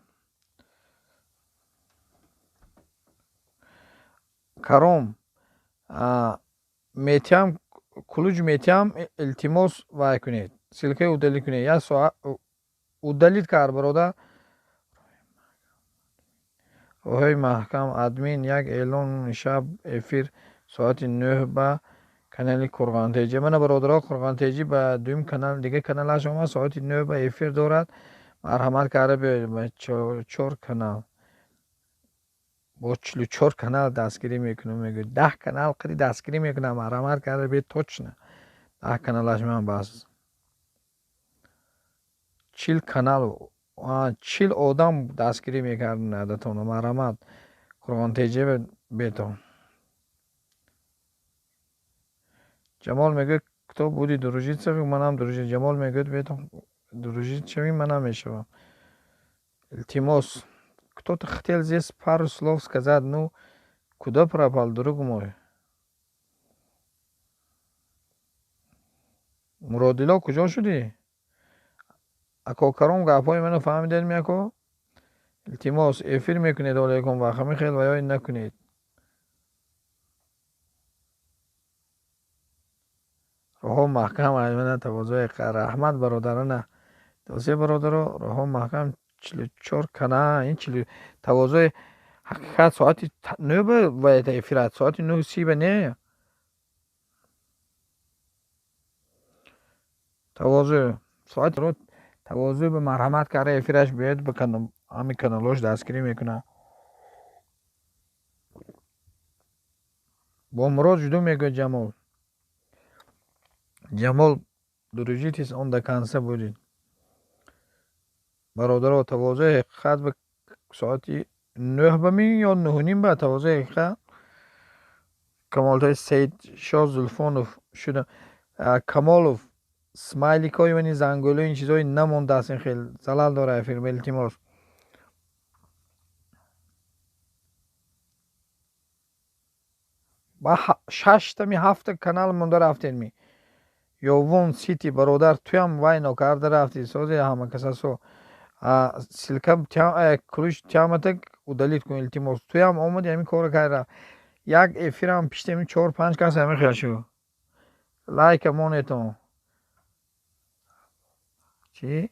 Каром, метиҳам, ключ метиҳам, илтимос, вай кунед. Ссылка и удалить кунед. Як соат удалить кард, бародар. Роҳҳои маҳкам, админ, як эълон: шаб эфир соати 9 ба канали Қурғонтеҷӣ. Мана, бародаро, Қурғонтеҷӣ ба дуюм канал, дига каналаш омад, соати 9 ба эфир дорад. Марҳамат карда биёед ба чор канал. Бо 44 канал дастгирӣ мекунам, мегӯяд. 10 канал қири дастгирӣ мекунам, марҳамат карда биёед точно. 10 каналаш ман бас. 40 канал, 40 одам дастгирӣ мекард адатона. Марҳамат, Қурғонтеҷа бетон. Ҷамол мегӯяд, кто будет дружить шавӣ, манам дружить. Ҷамол мегӯяд, бетон дружить шавӣ, манам мешавам. Илтимос, кто-то хотел здесь пару слов сказать, ну куда пропал, друг мой? Муродило, куҷо шудӣ? Ако Каром, гапҳои маро фаҳмидед ми, ако? Илтимос, эфир мекунед олейкум ва ҳамин хел ва ё накунед. Роҳҳо маҳкам, аймана тавозӯи раҳмат бародарона. Тавозӯи бародаро, роҳҳо маҳкам 44 кана, ин чилу тавозӯи ҳақиқат соати 9 ба бояд эфират, соати 9:30 ба не. Тавозӯ соати тавозӯ ба марҳамат карда эфираш биёяд, ба ҳамин каналош дастгирӣ мекунад. Бо Мурод жду, мегӯяд Ҷамол. Ҷамол, дружитесь, он до конца будет. Бародаро, тавозӯи ҳақиқат ба соати 9 ба ми ё 9:30 ба тавозӯи ҳақиқат. Камолтои Саидшоҳ Зулфонов шуда. Камолов, смайликҳои мани зангӯлу ин чизҳои намондааст, ин хел залал дора эфир, илтимос. Ба шаштами ҳафта канал монда рафтед ми. Ёвон Сити бародар, туям вай нокарда рафтӣ, сози ҳама касасо. Ссылка ключ тиамата удалить кун, илтимос. Туям омади ҳамин корро карда. Як эфирам пиштеми 4-5 кас ҳамин хел шуд. Лайка монетон. Чӣ?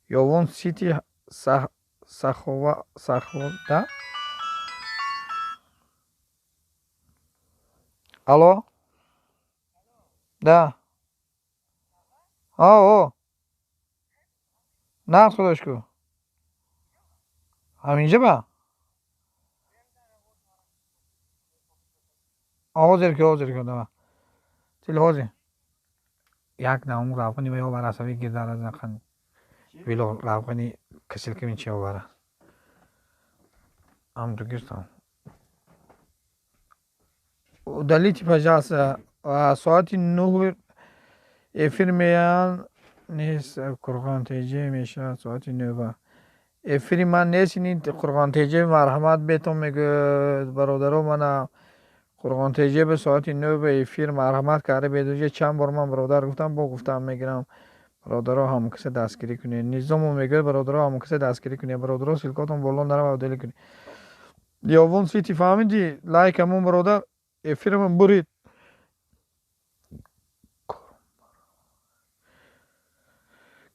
Ёвон Сити Сахова Сахова да? Алло? Да. О, нағз, худо шукр. Ҳаминҷа ба? Ҳозир ки, ҳозир ки, давай. Тил ҳозир. Як наум равғани ва ё барасави гирдара зақан. Вило равғани касилка мин чи овара. Ам ду гиртам. Удалите, пожалуйста, соати 9 эфир меян нест, Қурғон теҷе мешавад соати 9 ба. Эфири ман нест, ин Қурғон теҷе марҳамат бетон мегӯяд бародаро, мана Қурғон теҷе ба соати 9 ба эфир марҳамат карда бедуҷа. Чанд бор ман бародар гуфтам, бо гуфтам мегирам. Бародаро, ҳамкаса дастгирӣ кунед. Низому мегӯяд, бародаро, ҳамкаса дастгирӣ кунед. Бародаро, ссылкотон боло нарава, удалить кунед. Ёвон Сити, фаҳмидӣ? Лайк ҳамон бародар, эфирамон бурид.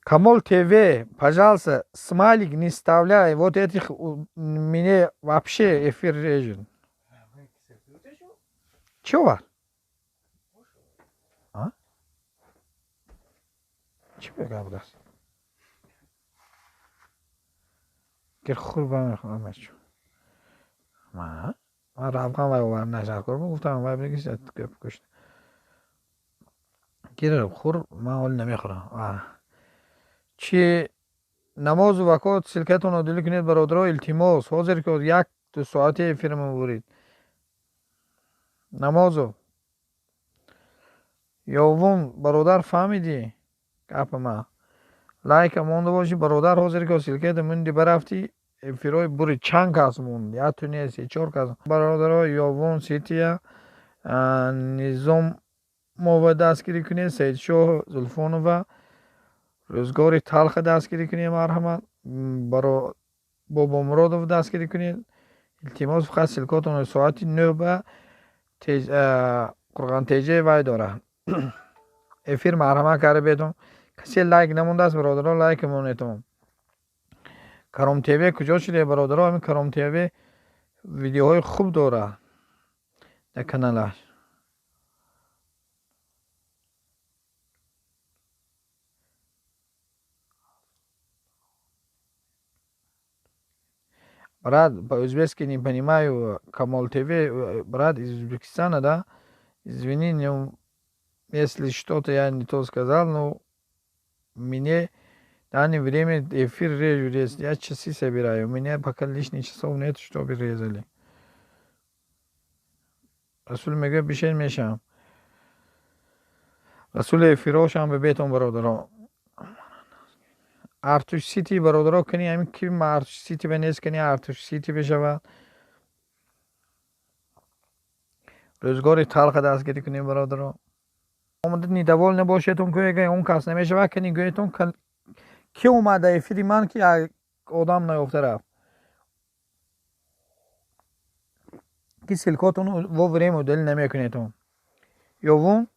Камол ТВ, пожалуйста, смайлик не вставляй. Вот этих мне вообще эфир режет. Чё? А? Чӣ бегабдаст? Гир хур ба мехоҳам чӯ. Ма? Ман равған вай овард нашар кор гуфтам вай бигис гап кушт. Гир хур, ман ҳол намехӯрам. Чи намозу вакот ссылкатон удалить кунед бародаро, илтимос. Ҳозир ки 1-2 соати эфирамон бурид. Намозу. Ёвон бародар, фаҳмидӣ гапа ма? Лайка монда бошӣ бародар, ҳозир ки ссылката мунди барафтӣ, эфирҳои бурид. Чанд кас монд? Як ту не, се чор кас. Бародаро, Ёвон Сития, Низомова дастгирӣ кунед, Саидшоҳ Зулфонова, Рӯзгори талха дастгирӣ кунед, марҳамат. Баро Бобомуродов дастгирӣ кунед. Илтимос, фақат ссылкотонро соати 9 ба Қурғонтеҷа вай дорад. Эфир марҳамат карда бетон. Касе лайк намондааст бародаро, лайк монетон. Каром ТВ куҷо шуде бародаро? Ҳамин Каром ТВ видеоҳои хуб дорад дар каналаш. Брат, по-узбекски не понимаю. Камол ТВ, брат из Узбекистана, да? Извини, не. Если что-то я не то сказал, ну, мне в данное время эфир режут, я часы собираю. У меня пока лишних часов нет, чтобы резали. Расул мегӯяд, бишен, мешавам. Расул, эфирошам бебетон, бародаро. Артуш Сити, бародаро, кани ҳамин ки Артуш Сити ба нест, кани Артуш Сити бишавад. Рӯзгори талха дастгирӣ кунем, бародаро. Омада недовольны бошедтон, гӯя он кас намешавад, кани гӯятон, ки омада эфири ман, ки одам наёфта рафт, ки ссылкотон во время удалить намекунедтон. Ёвум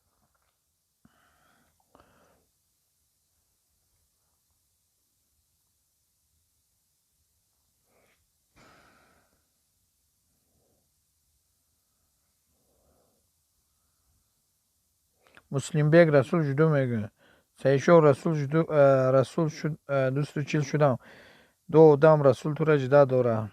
Муслимбек, Расул, жду, мегӯяд. Саидшоҳ, Расул, жду, Расул, 240 шудам. Ду одам, Расул, тура жда дорад.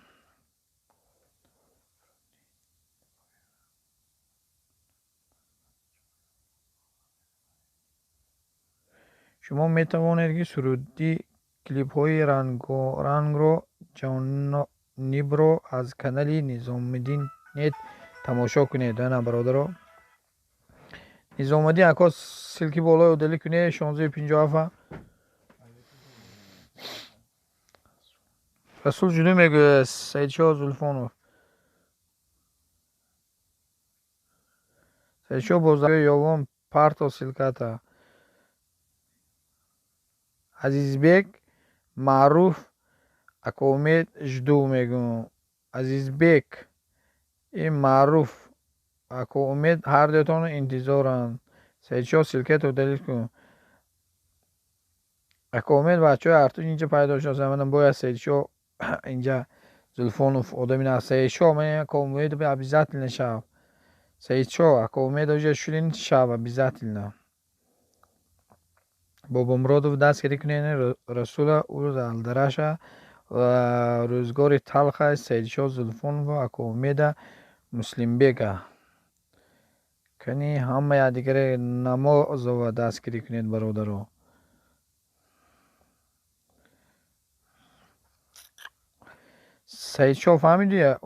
Шумо метавонед, ки суруди клипҳои рангорангро ҷонибро аз канали Низомиддин нет тамошо кунед. Ана, бародаро, Низомиддин ако, ссылки болои удалить кунед, 16:57. Расул, жду, мегӯяд Саидшоҳ Зулфонов. Саидшоҳ боз ёвон парто ссылката. Азизбек Маъруф, ако Умед, жду, мегӯм. Азизбек и Маъруф, ако Умед, ҳардуятон интизоранд. Саидшоҳ, ссылката удалить кун. Ако Умед, бачаҳои Артуш инҷа пайдо шуд. Манам бояд Саидшоҳ инҷа Зулфонов одами на. Саидшоҳ, ман ако Умед обязательно шав. Саидшоҳ, ако Умед оҷа шудин, шав обязательно. Бобомуродов дастгирӣ кунед, Расула Алдараша, Рӯзгори талха, Саидшоҳ Зулфонова, ако Умеда, Муслимбека. Кани ҳама якдигаре Намозова дастгирӣ кунед, бародаро. Саидшоҳ, фаҳмидӣ?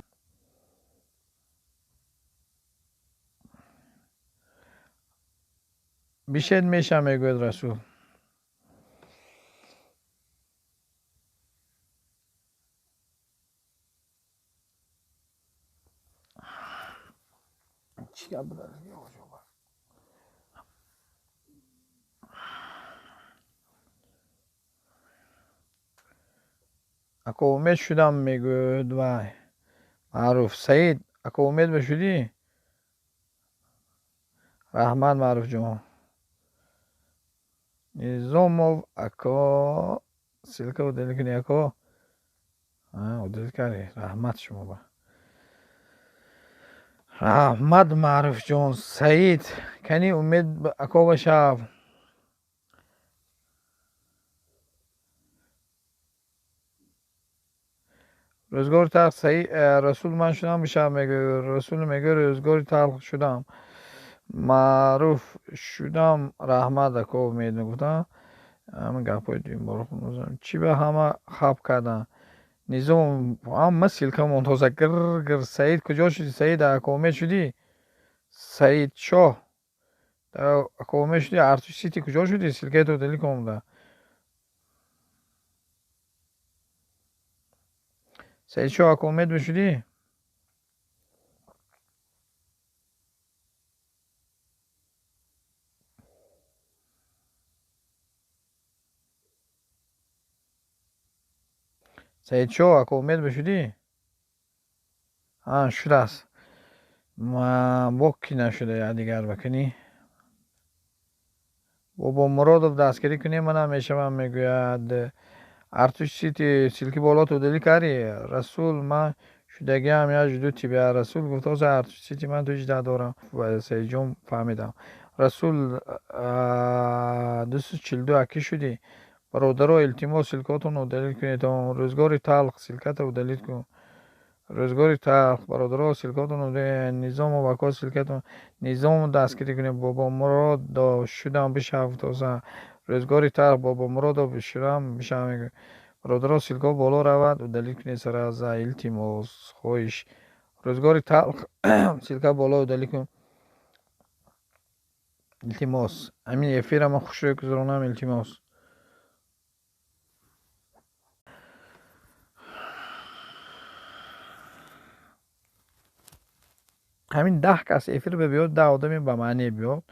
Бишед, мешам, мегӯяд Расул. Чӣ гап будааст? Ако Умед шудам, мегӯяд вай Маъруф. Саид, ако Умед ба шудӣ? Раҳмат, Маъруфҷон. Низомов ако, ссылка удалить кунӣ, ако. Удалить кардӣ, раҳмат шумо ба. Раҳмат, Маъруфҷон. Саид, кани Умед ако ба шав. Рӯзгори талх, Расул, ман шудам, бишав, мегӯяд. Расул мегӯяд, рӯзгори талх шудам. Маъруф шудам, раҳмат, ако Умед, мегуфтам. Ҳамин гапҳои дуюмборо хунозам. Чӣ ба ҳама хаб карданд? Низом ҳама ссылка монтоза гир гир. Саид, куҷо шудӣ? Саид, ако Умед шудӣ? Саидшоҳ, ако Умед шудӣ? Артуш Сити, куҷо шудӣ? Ссылкаето удалить кун омада. Саидшоҳ, ако Умед бишудӣ? Саидшоҳ, ако Умед бишудӣ? Шудааст. Бо кӣ нашуда якдигар ба кунӣ? Бобомуродов дастгирӣ кунем, манам мешавам, мегӯяд. Артуш Сити, ссылки болото удалить кардӣ? Расул, ман шудагиам, я жду тебя. Расул гуфт, ҳозир Артуш Сити, ман ту жда дорам. Саидҷон, фаҳмидам. Расул, 242 акӣ шудӣ? Бародаро, илтимос, ссылкаотонро удалить кунед. Рӯзгори талх, ссылката удалить кун. Рӯзгори талх, бародаро, ссылкатон Низому вако ссылкатон Низому дастгирӣ кунед. Бобомуродо шудам бишав тоза. Рӯзгори талх, Бобомуродо шудам бишав. Бародаро, ссылка боло равад, удалить кунед сараза, илтимос, хоҳиш. Рӯзгори талх, ссылка боло удалить кун. Илтимос. Ҳамин эфира ман хушрӯй гузаронам, илтимос. Ҳамин 10 кас эфир биёд, 10 одаме ба маъне биёд,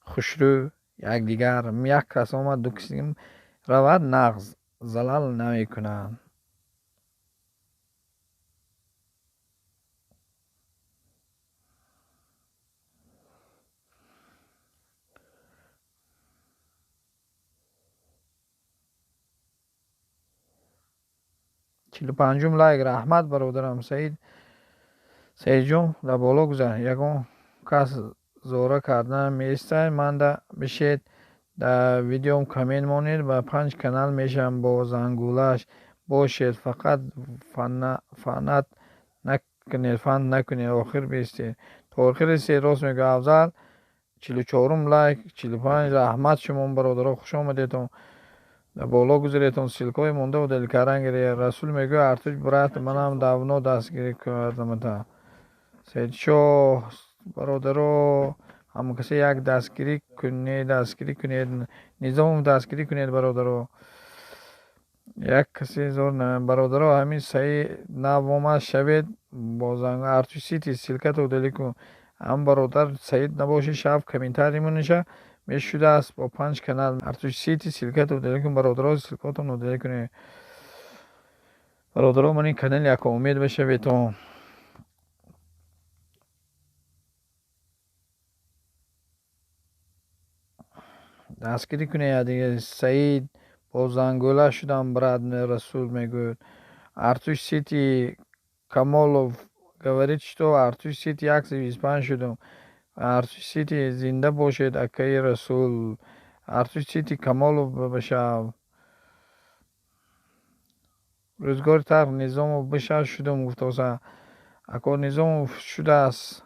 хушрӯ якдигар. Як кас омад, ду кас равад, нағз залал намекунанд. 45-ум лайк. Раҳмат, бародарам Саид. Саидҷон, дар боло гузар. Ягон кас зора кардан меистад, манда бишед, дар видеом коммент монед ва 5 канал мешавам бо зангулаш бошед. Фақат фанат накунед, фанд накунед, охир бистед. То охир истед, рост мегӯяд Афзал. 44-ум лайк, 45. Раҳмат шумо, бародаро, хуш омадетон. Дар боло гузаретон, ссылкаҳои монда удалить кардан гиред. Расул мегӯяд: Артуш брат, манам давно дастгирӣ кардамата. Саидшоҳ, бародаро, ҳама касе як дастгирӣ кунед, дастгирӣ кунед, Низомов дастгирӣ кунед, бародаро. Як касе зор бародаро, ҳамин саид нав омад, шавед бо занг. Артуш Сити, ссылкато удалить кун. Ҳам бародар Саид набоши, шаб комментарий монеша мешудааст бо 5 канал. Артуш Сити, ссылкато удалить кун, бародаро, ссылкатон удалить кунед. Бародаро, ман ин канали яко умед бишаведтон. Дастгирӣ кунед дига. Саид бо зангула шудам, брат, Расул мегӯяд. Артуш Сити, Камолов говорит, что Артуш Сити 125 шудам. Артуш Сити, зинда бошед, акаи Расул. Артуш Сити, Камолов бишав. Рӯзгори талх, Низомов бишав шудам гуфтоса. Ако Низомов шудааст.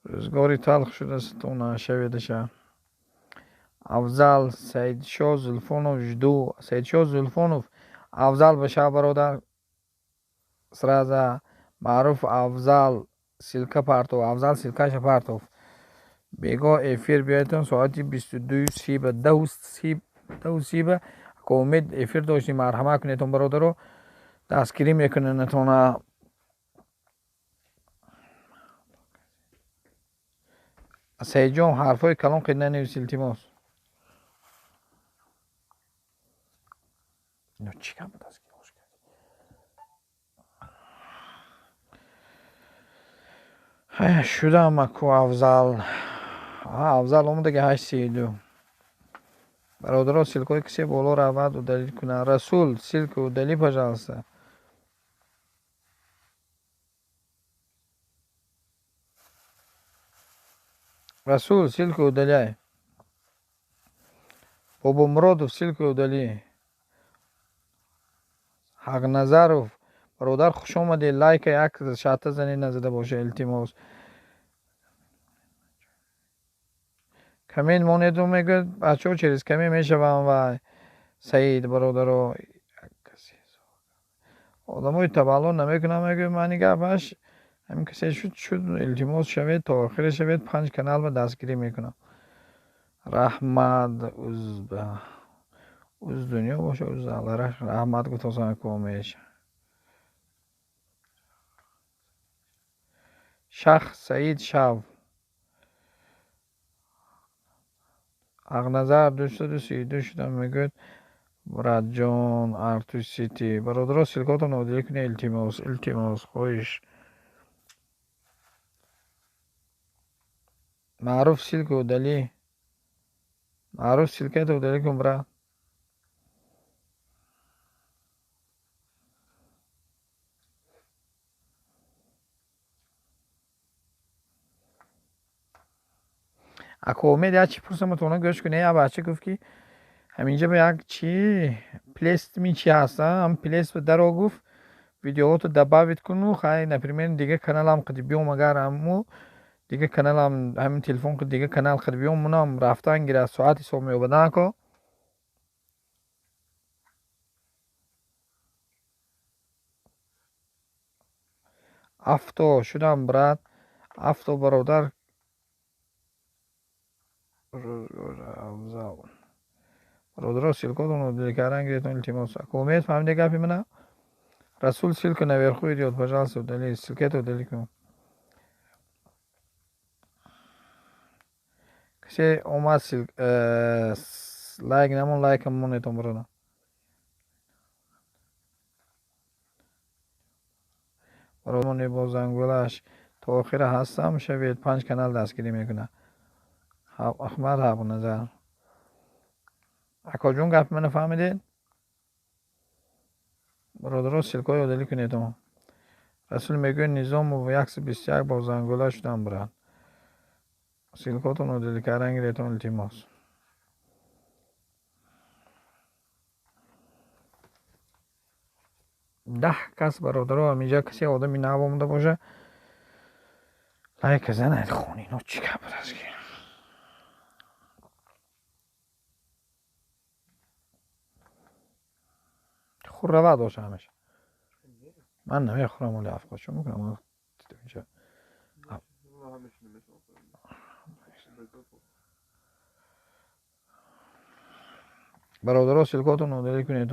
Рӯзгори талх шудааст, тона шаведаша. Афзал, Саидшоҳ Зулфонов, жду. Саидшоҳ Зулфонов, Афзал бишав, бародар. Сразу Маъруф Афзал, ссылка партов. Афзал, ссылкаша партов. Бего эфир биёедтон соати 22:30 ба 10:30 ба ако умед эфир доштем, марҳамат кунедтон, бародаро, дастгирӣ мекунедтона. Саидҷон, ҳарфҳои калон қид нанавис, илтимос. Чӣ гап будааст? Шудам аку Афзал. Афзал омадаги 8:32. Бародаро, ссылкаҳои кисе боло равад, удалить кунад. Расул, ссылку удали, пожалуйста. Расул, ссылку удаляй. Бобомуродов, ссылку удали. Ҳақназаров, бародар, хуш омадед. Лайка як шата занед, назада боша, илтимос. Коммент монеду мегӯяд, бачаҳо, через коммент мешавам ва Саид, бародаро. Одамои табалло намекунам, мегӯяд, мани гапаш ҳамин касе шуд шуд, илтимос шавед, то охире шавед, 5 канал ба дастгирӣ мекунам. Раҳмат, узба. Уз дунё боша, уз алараш раҳмат гуфтосам комеш. Шах Саид шав. Ҳақназар 232 шудам мегӯяд Братҷон Артуш Сити. Бародаро, ссылкаотон удалить кунед, илтимос, илтимос, хоҳиш. Маъруф, ссылку удали. Маъруф, ссылкаето удалить кун, брат. Ако умед як чӣ пурсам, тона гӯш кунед. Як бача гуфт, ки ҳаминҷа ба як чи плест ми чи ҳаст, ҳам плест ба даро гуфт, Видеоҳото добавить куну, хай, например, дига каналам қиди биём, агар ҳаму дига каналам, ҳамин телефон қиди дига канал қиди биём, мунам рафтан гирад, соат ҳисоб меёбад, на ако? Авто шудам, брат, авто, бародар. Рӯзгор Афзал, бародаро, ссылкотонро удалить кардан гиретон, илтимос. Ако Умед, фаҳмиде гапи мана? Расул, ссылка наверху идёт, пожалуйста, удали, ссылкето удали кун. Касе омад, лайк намон, лайкам монетон, бародар. Бародароне, бо зангулаш то охира ҳастам, шавед, панҷ канал дастгирӣ мекунад. Ахмад Ҳақназар, акоҷон, гапи мана фаҳмидед? Бародаро, ссылкҳои удалить кунед. Расул мегӯяд, Низомов 121, бо зангула шудам, брат. Ссылкотон удалить кардан гиретон, илтимос. 10 кас, бародаро, ҳаминҷа касе одами нав омада боша, лайка занад. Хун, ино чӣ гап аст ки хур равад боша ҳамеша? Ман намехӯрам, оли афқот чӣ мекунам инҷа? Ман ҳамеша намешиносам. Бегоҳ. Бародаро, ссылкотон удалить кунед.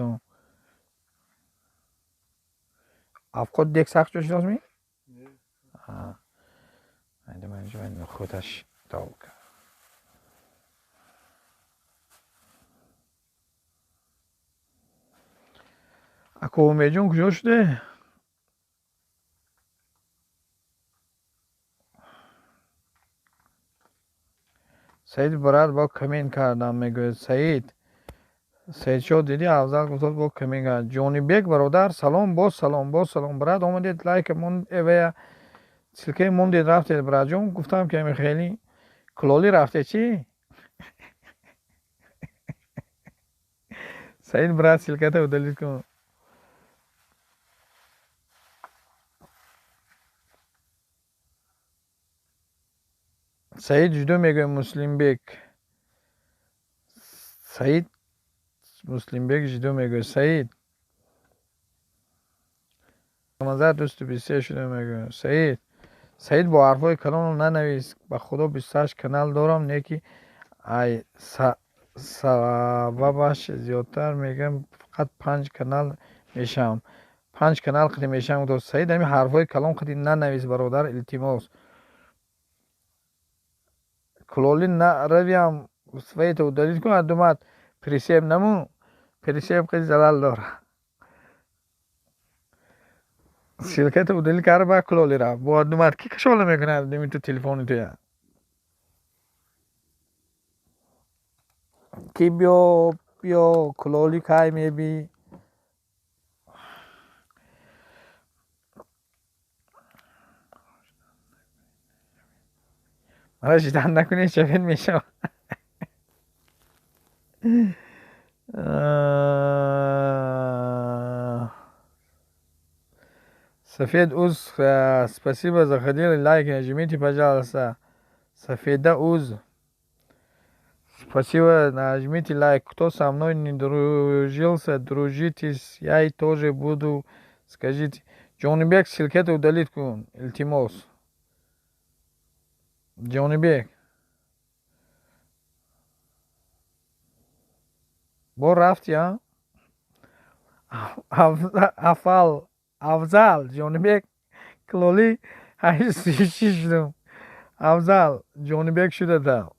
Афқот дек сахт ҷо шиносмӣ? Не. Худаш дов кард. Ако Умедҷон, куҷо шуде? Саид, брат, бо коммент кардам, мегӯяд Саид. Саидшо, дидӣ, Афзал гуфтод, бо коммент кард. Ҷонибек бародар, салом, боз салом, боз салом, брат. Омадед, лайка монд, эвая ссылкаи мондед, рафтед, братҷон. Гуфтам, ки ами хеле кулолӣ рафте чӣ? Саид, брат, ссылката удалить кун. Саид жудо, мегӯяд Муслимбек. Саид Муслимбек жудо, мегӯяд Саид. Назар 223 шуда, мегӯяд Саид. Саид, бо ҳарфҳои калону нанавис, ба худо, 28 канал дорам, не ки ай сабабаш зиёдтар мегӯям, фақат панҷ канал мешавам, панҷ канал қиди мешавам. Саид, ҳами ҳарфҳои калон қиди нанавис, бародар, илтимос. Кулолӣ равиам, своето удалить кун, думат присеб наму, присеб қиди залал дора. Ссылката удалить кард, ба кулолӣ рафт. Бо думат ки кашола мекунад дими ту телефони туя ки биё, биё, кулолӣ кай меби? Мара жидан накунед, шавед, мешавад. Сафед Уз, спасибо, заходили, лайк нажмите, пожалуйста. Сафеда Уз, спасибо, нажмите лайк. Кто со мной не дружился, дружитесь, я и тоже буду, скажите. Ҷонибек, ссылкета удалить кун, илтимос. Ҷонибек. Бо рафти, а? Афал, Афзал, Ҷонибек, Клоли, 836 шудам. Афзал, Ҷонибек шудата.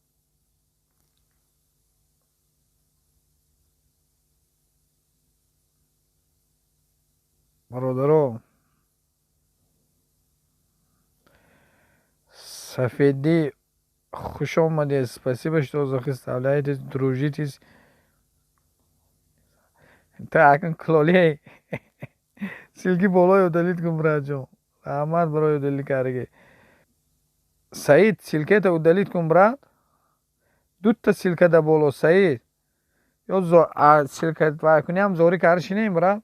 Бародаро, Сафедӣ, хуш омадед. Спасибо, что заставляете, дружитесь. Та акн клоли, ссылки болои удалить кун, братҷон. Раҳмат барои удалить кардаги. Саид, ссылкета удалить кун, брат. Дута ссылка да боло, Саид. Ё ссылка вай куниам, зорӣ карда шинем, брат.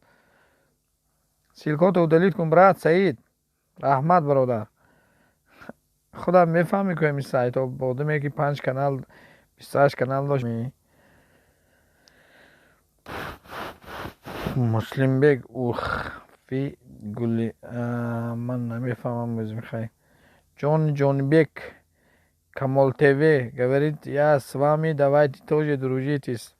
Ссылкото удалить кун, брат Саид. Раҳмат, бародар. Худам мефаҳмӣ, ку ҳамин сайтҳо одаме ки панҷ канал, 28 канал дошт. Муслимбек Ухфи гули, ман намефаҳмам ӯзим. Хай, Ҷон Ҷонибек, Камол ТВ говорит: я с вами, давайте тоже дружитесь.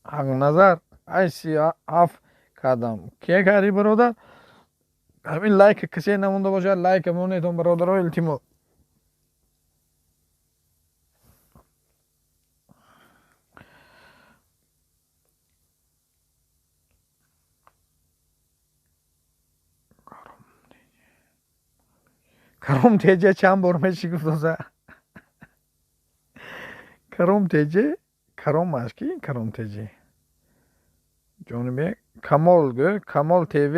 Ҳақназар, айси ҳафт кардам, кия кардӣ, бародар? Ҳамин лайка касе намонда бошад, лайка монетон, бародаро, илтимос. Каром теҷа чанд бор меши гуфтоса? Каром теҷе, каром аш ки, Каром теҷе, Ҷонибек, Камол гӯ, Камол ТВ.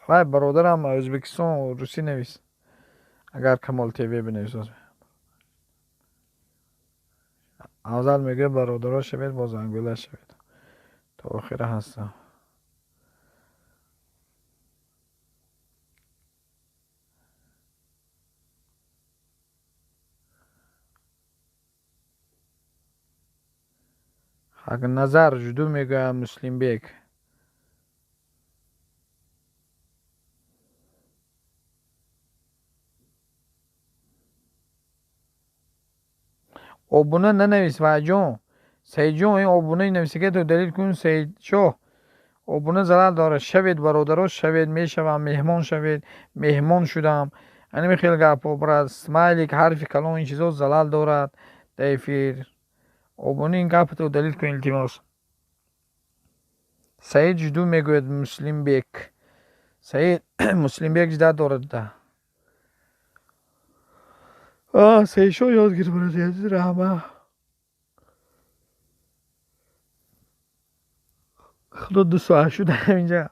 Вай, бародарам, Ӯзбекистон, русӣ навис. Агар Камол ТВ бинависоз. Афзал мегӯяд: бародаро шавед, бо зангӯла шавед, то охира ҳастам. Ҳақназар, жду, мегӯяд Муслимбек. Обуна нанавис, вайҷон, Саидҷон. Ин обунаи нависагиро удалить кун, Саидшоҳ. Обуна зарар дорад. Шавед, бародаро, шавед, мешавам, меҳмон шавед, меҳмон шудам, анами хел гапҳо, брат. Смайлик, ҳарфи калон, ин чизо залал дорад дар эфир. Обуна, ин гапато удалить кун, илтимос. Саид, жду, мегӯяд Муслимбек. Саид, Муслимбек ждать дорад. Да, Саидшоҳ, ёд гир, бародари азиз, раҳма. Худо, 2 соат шуда инҷа.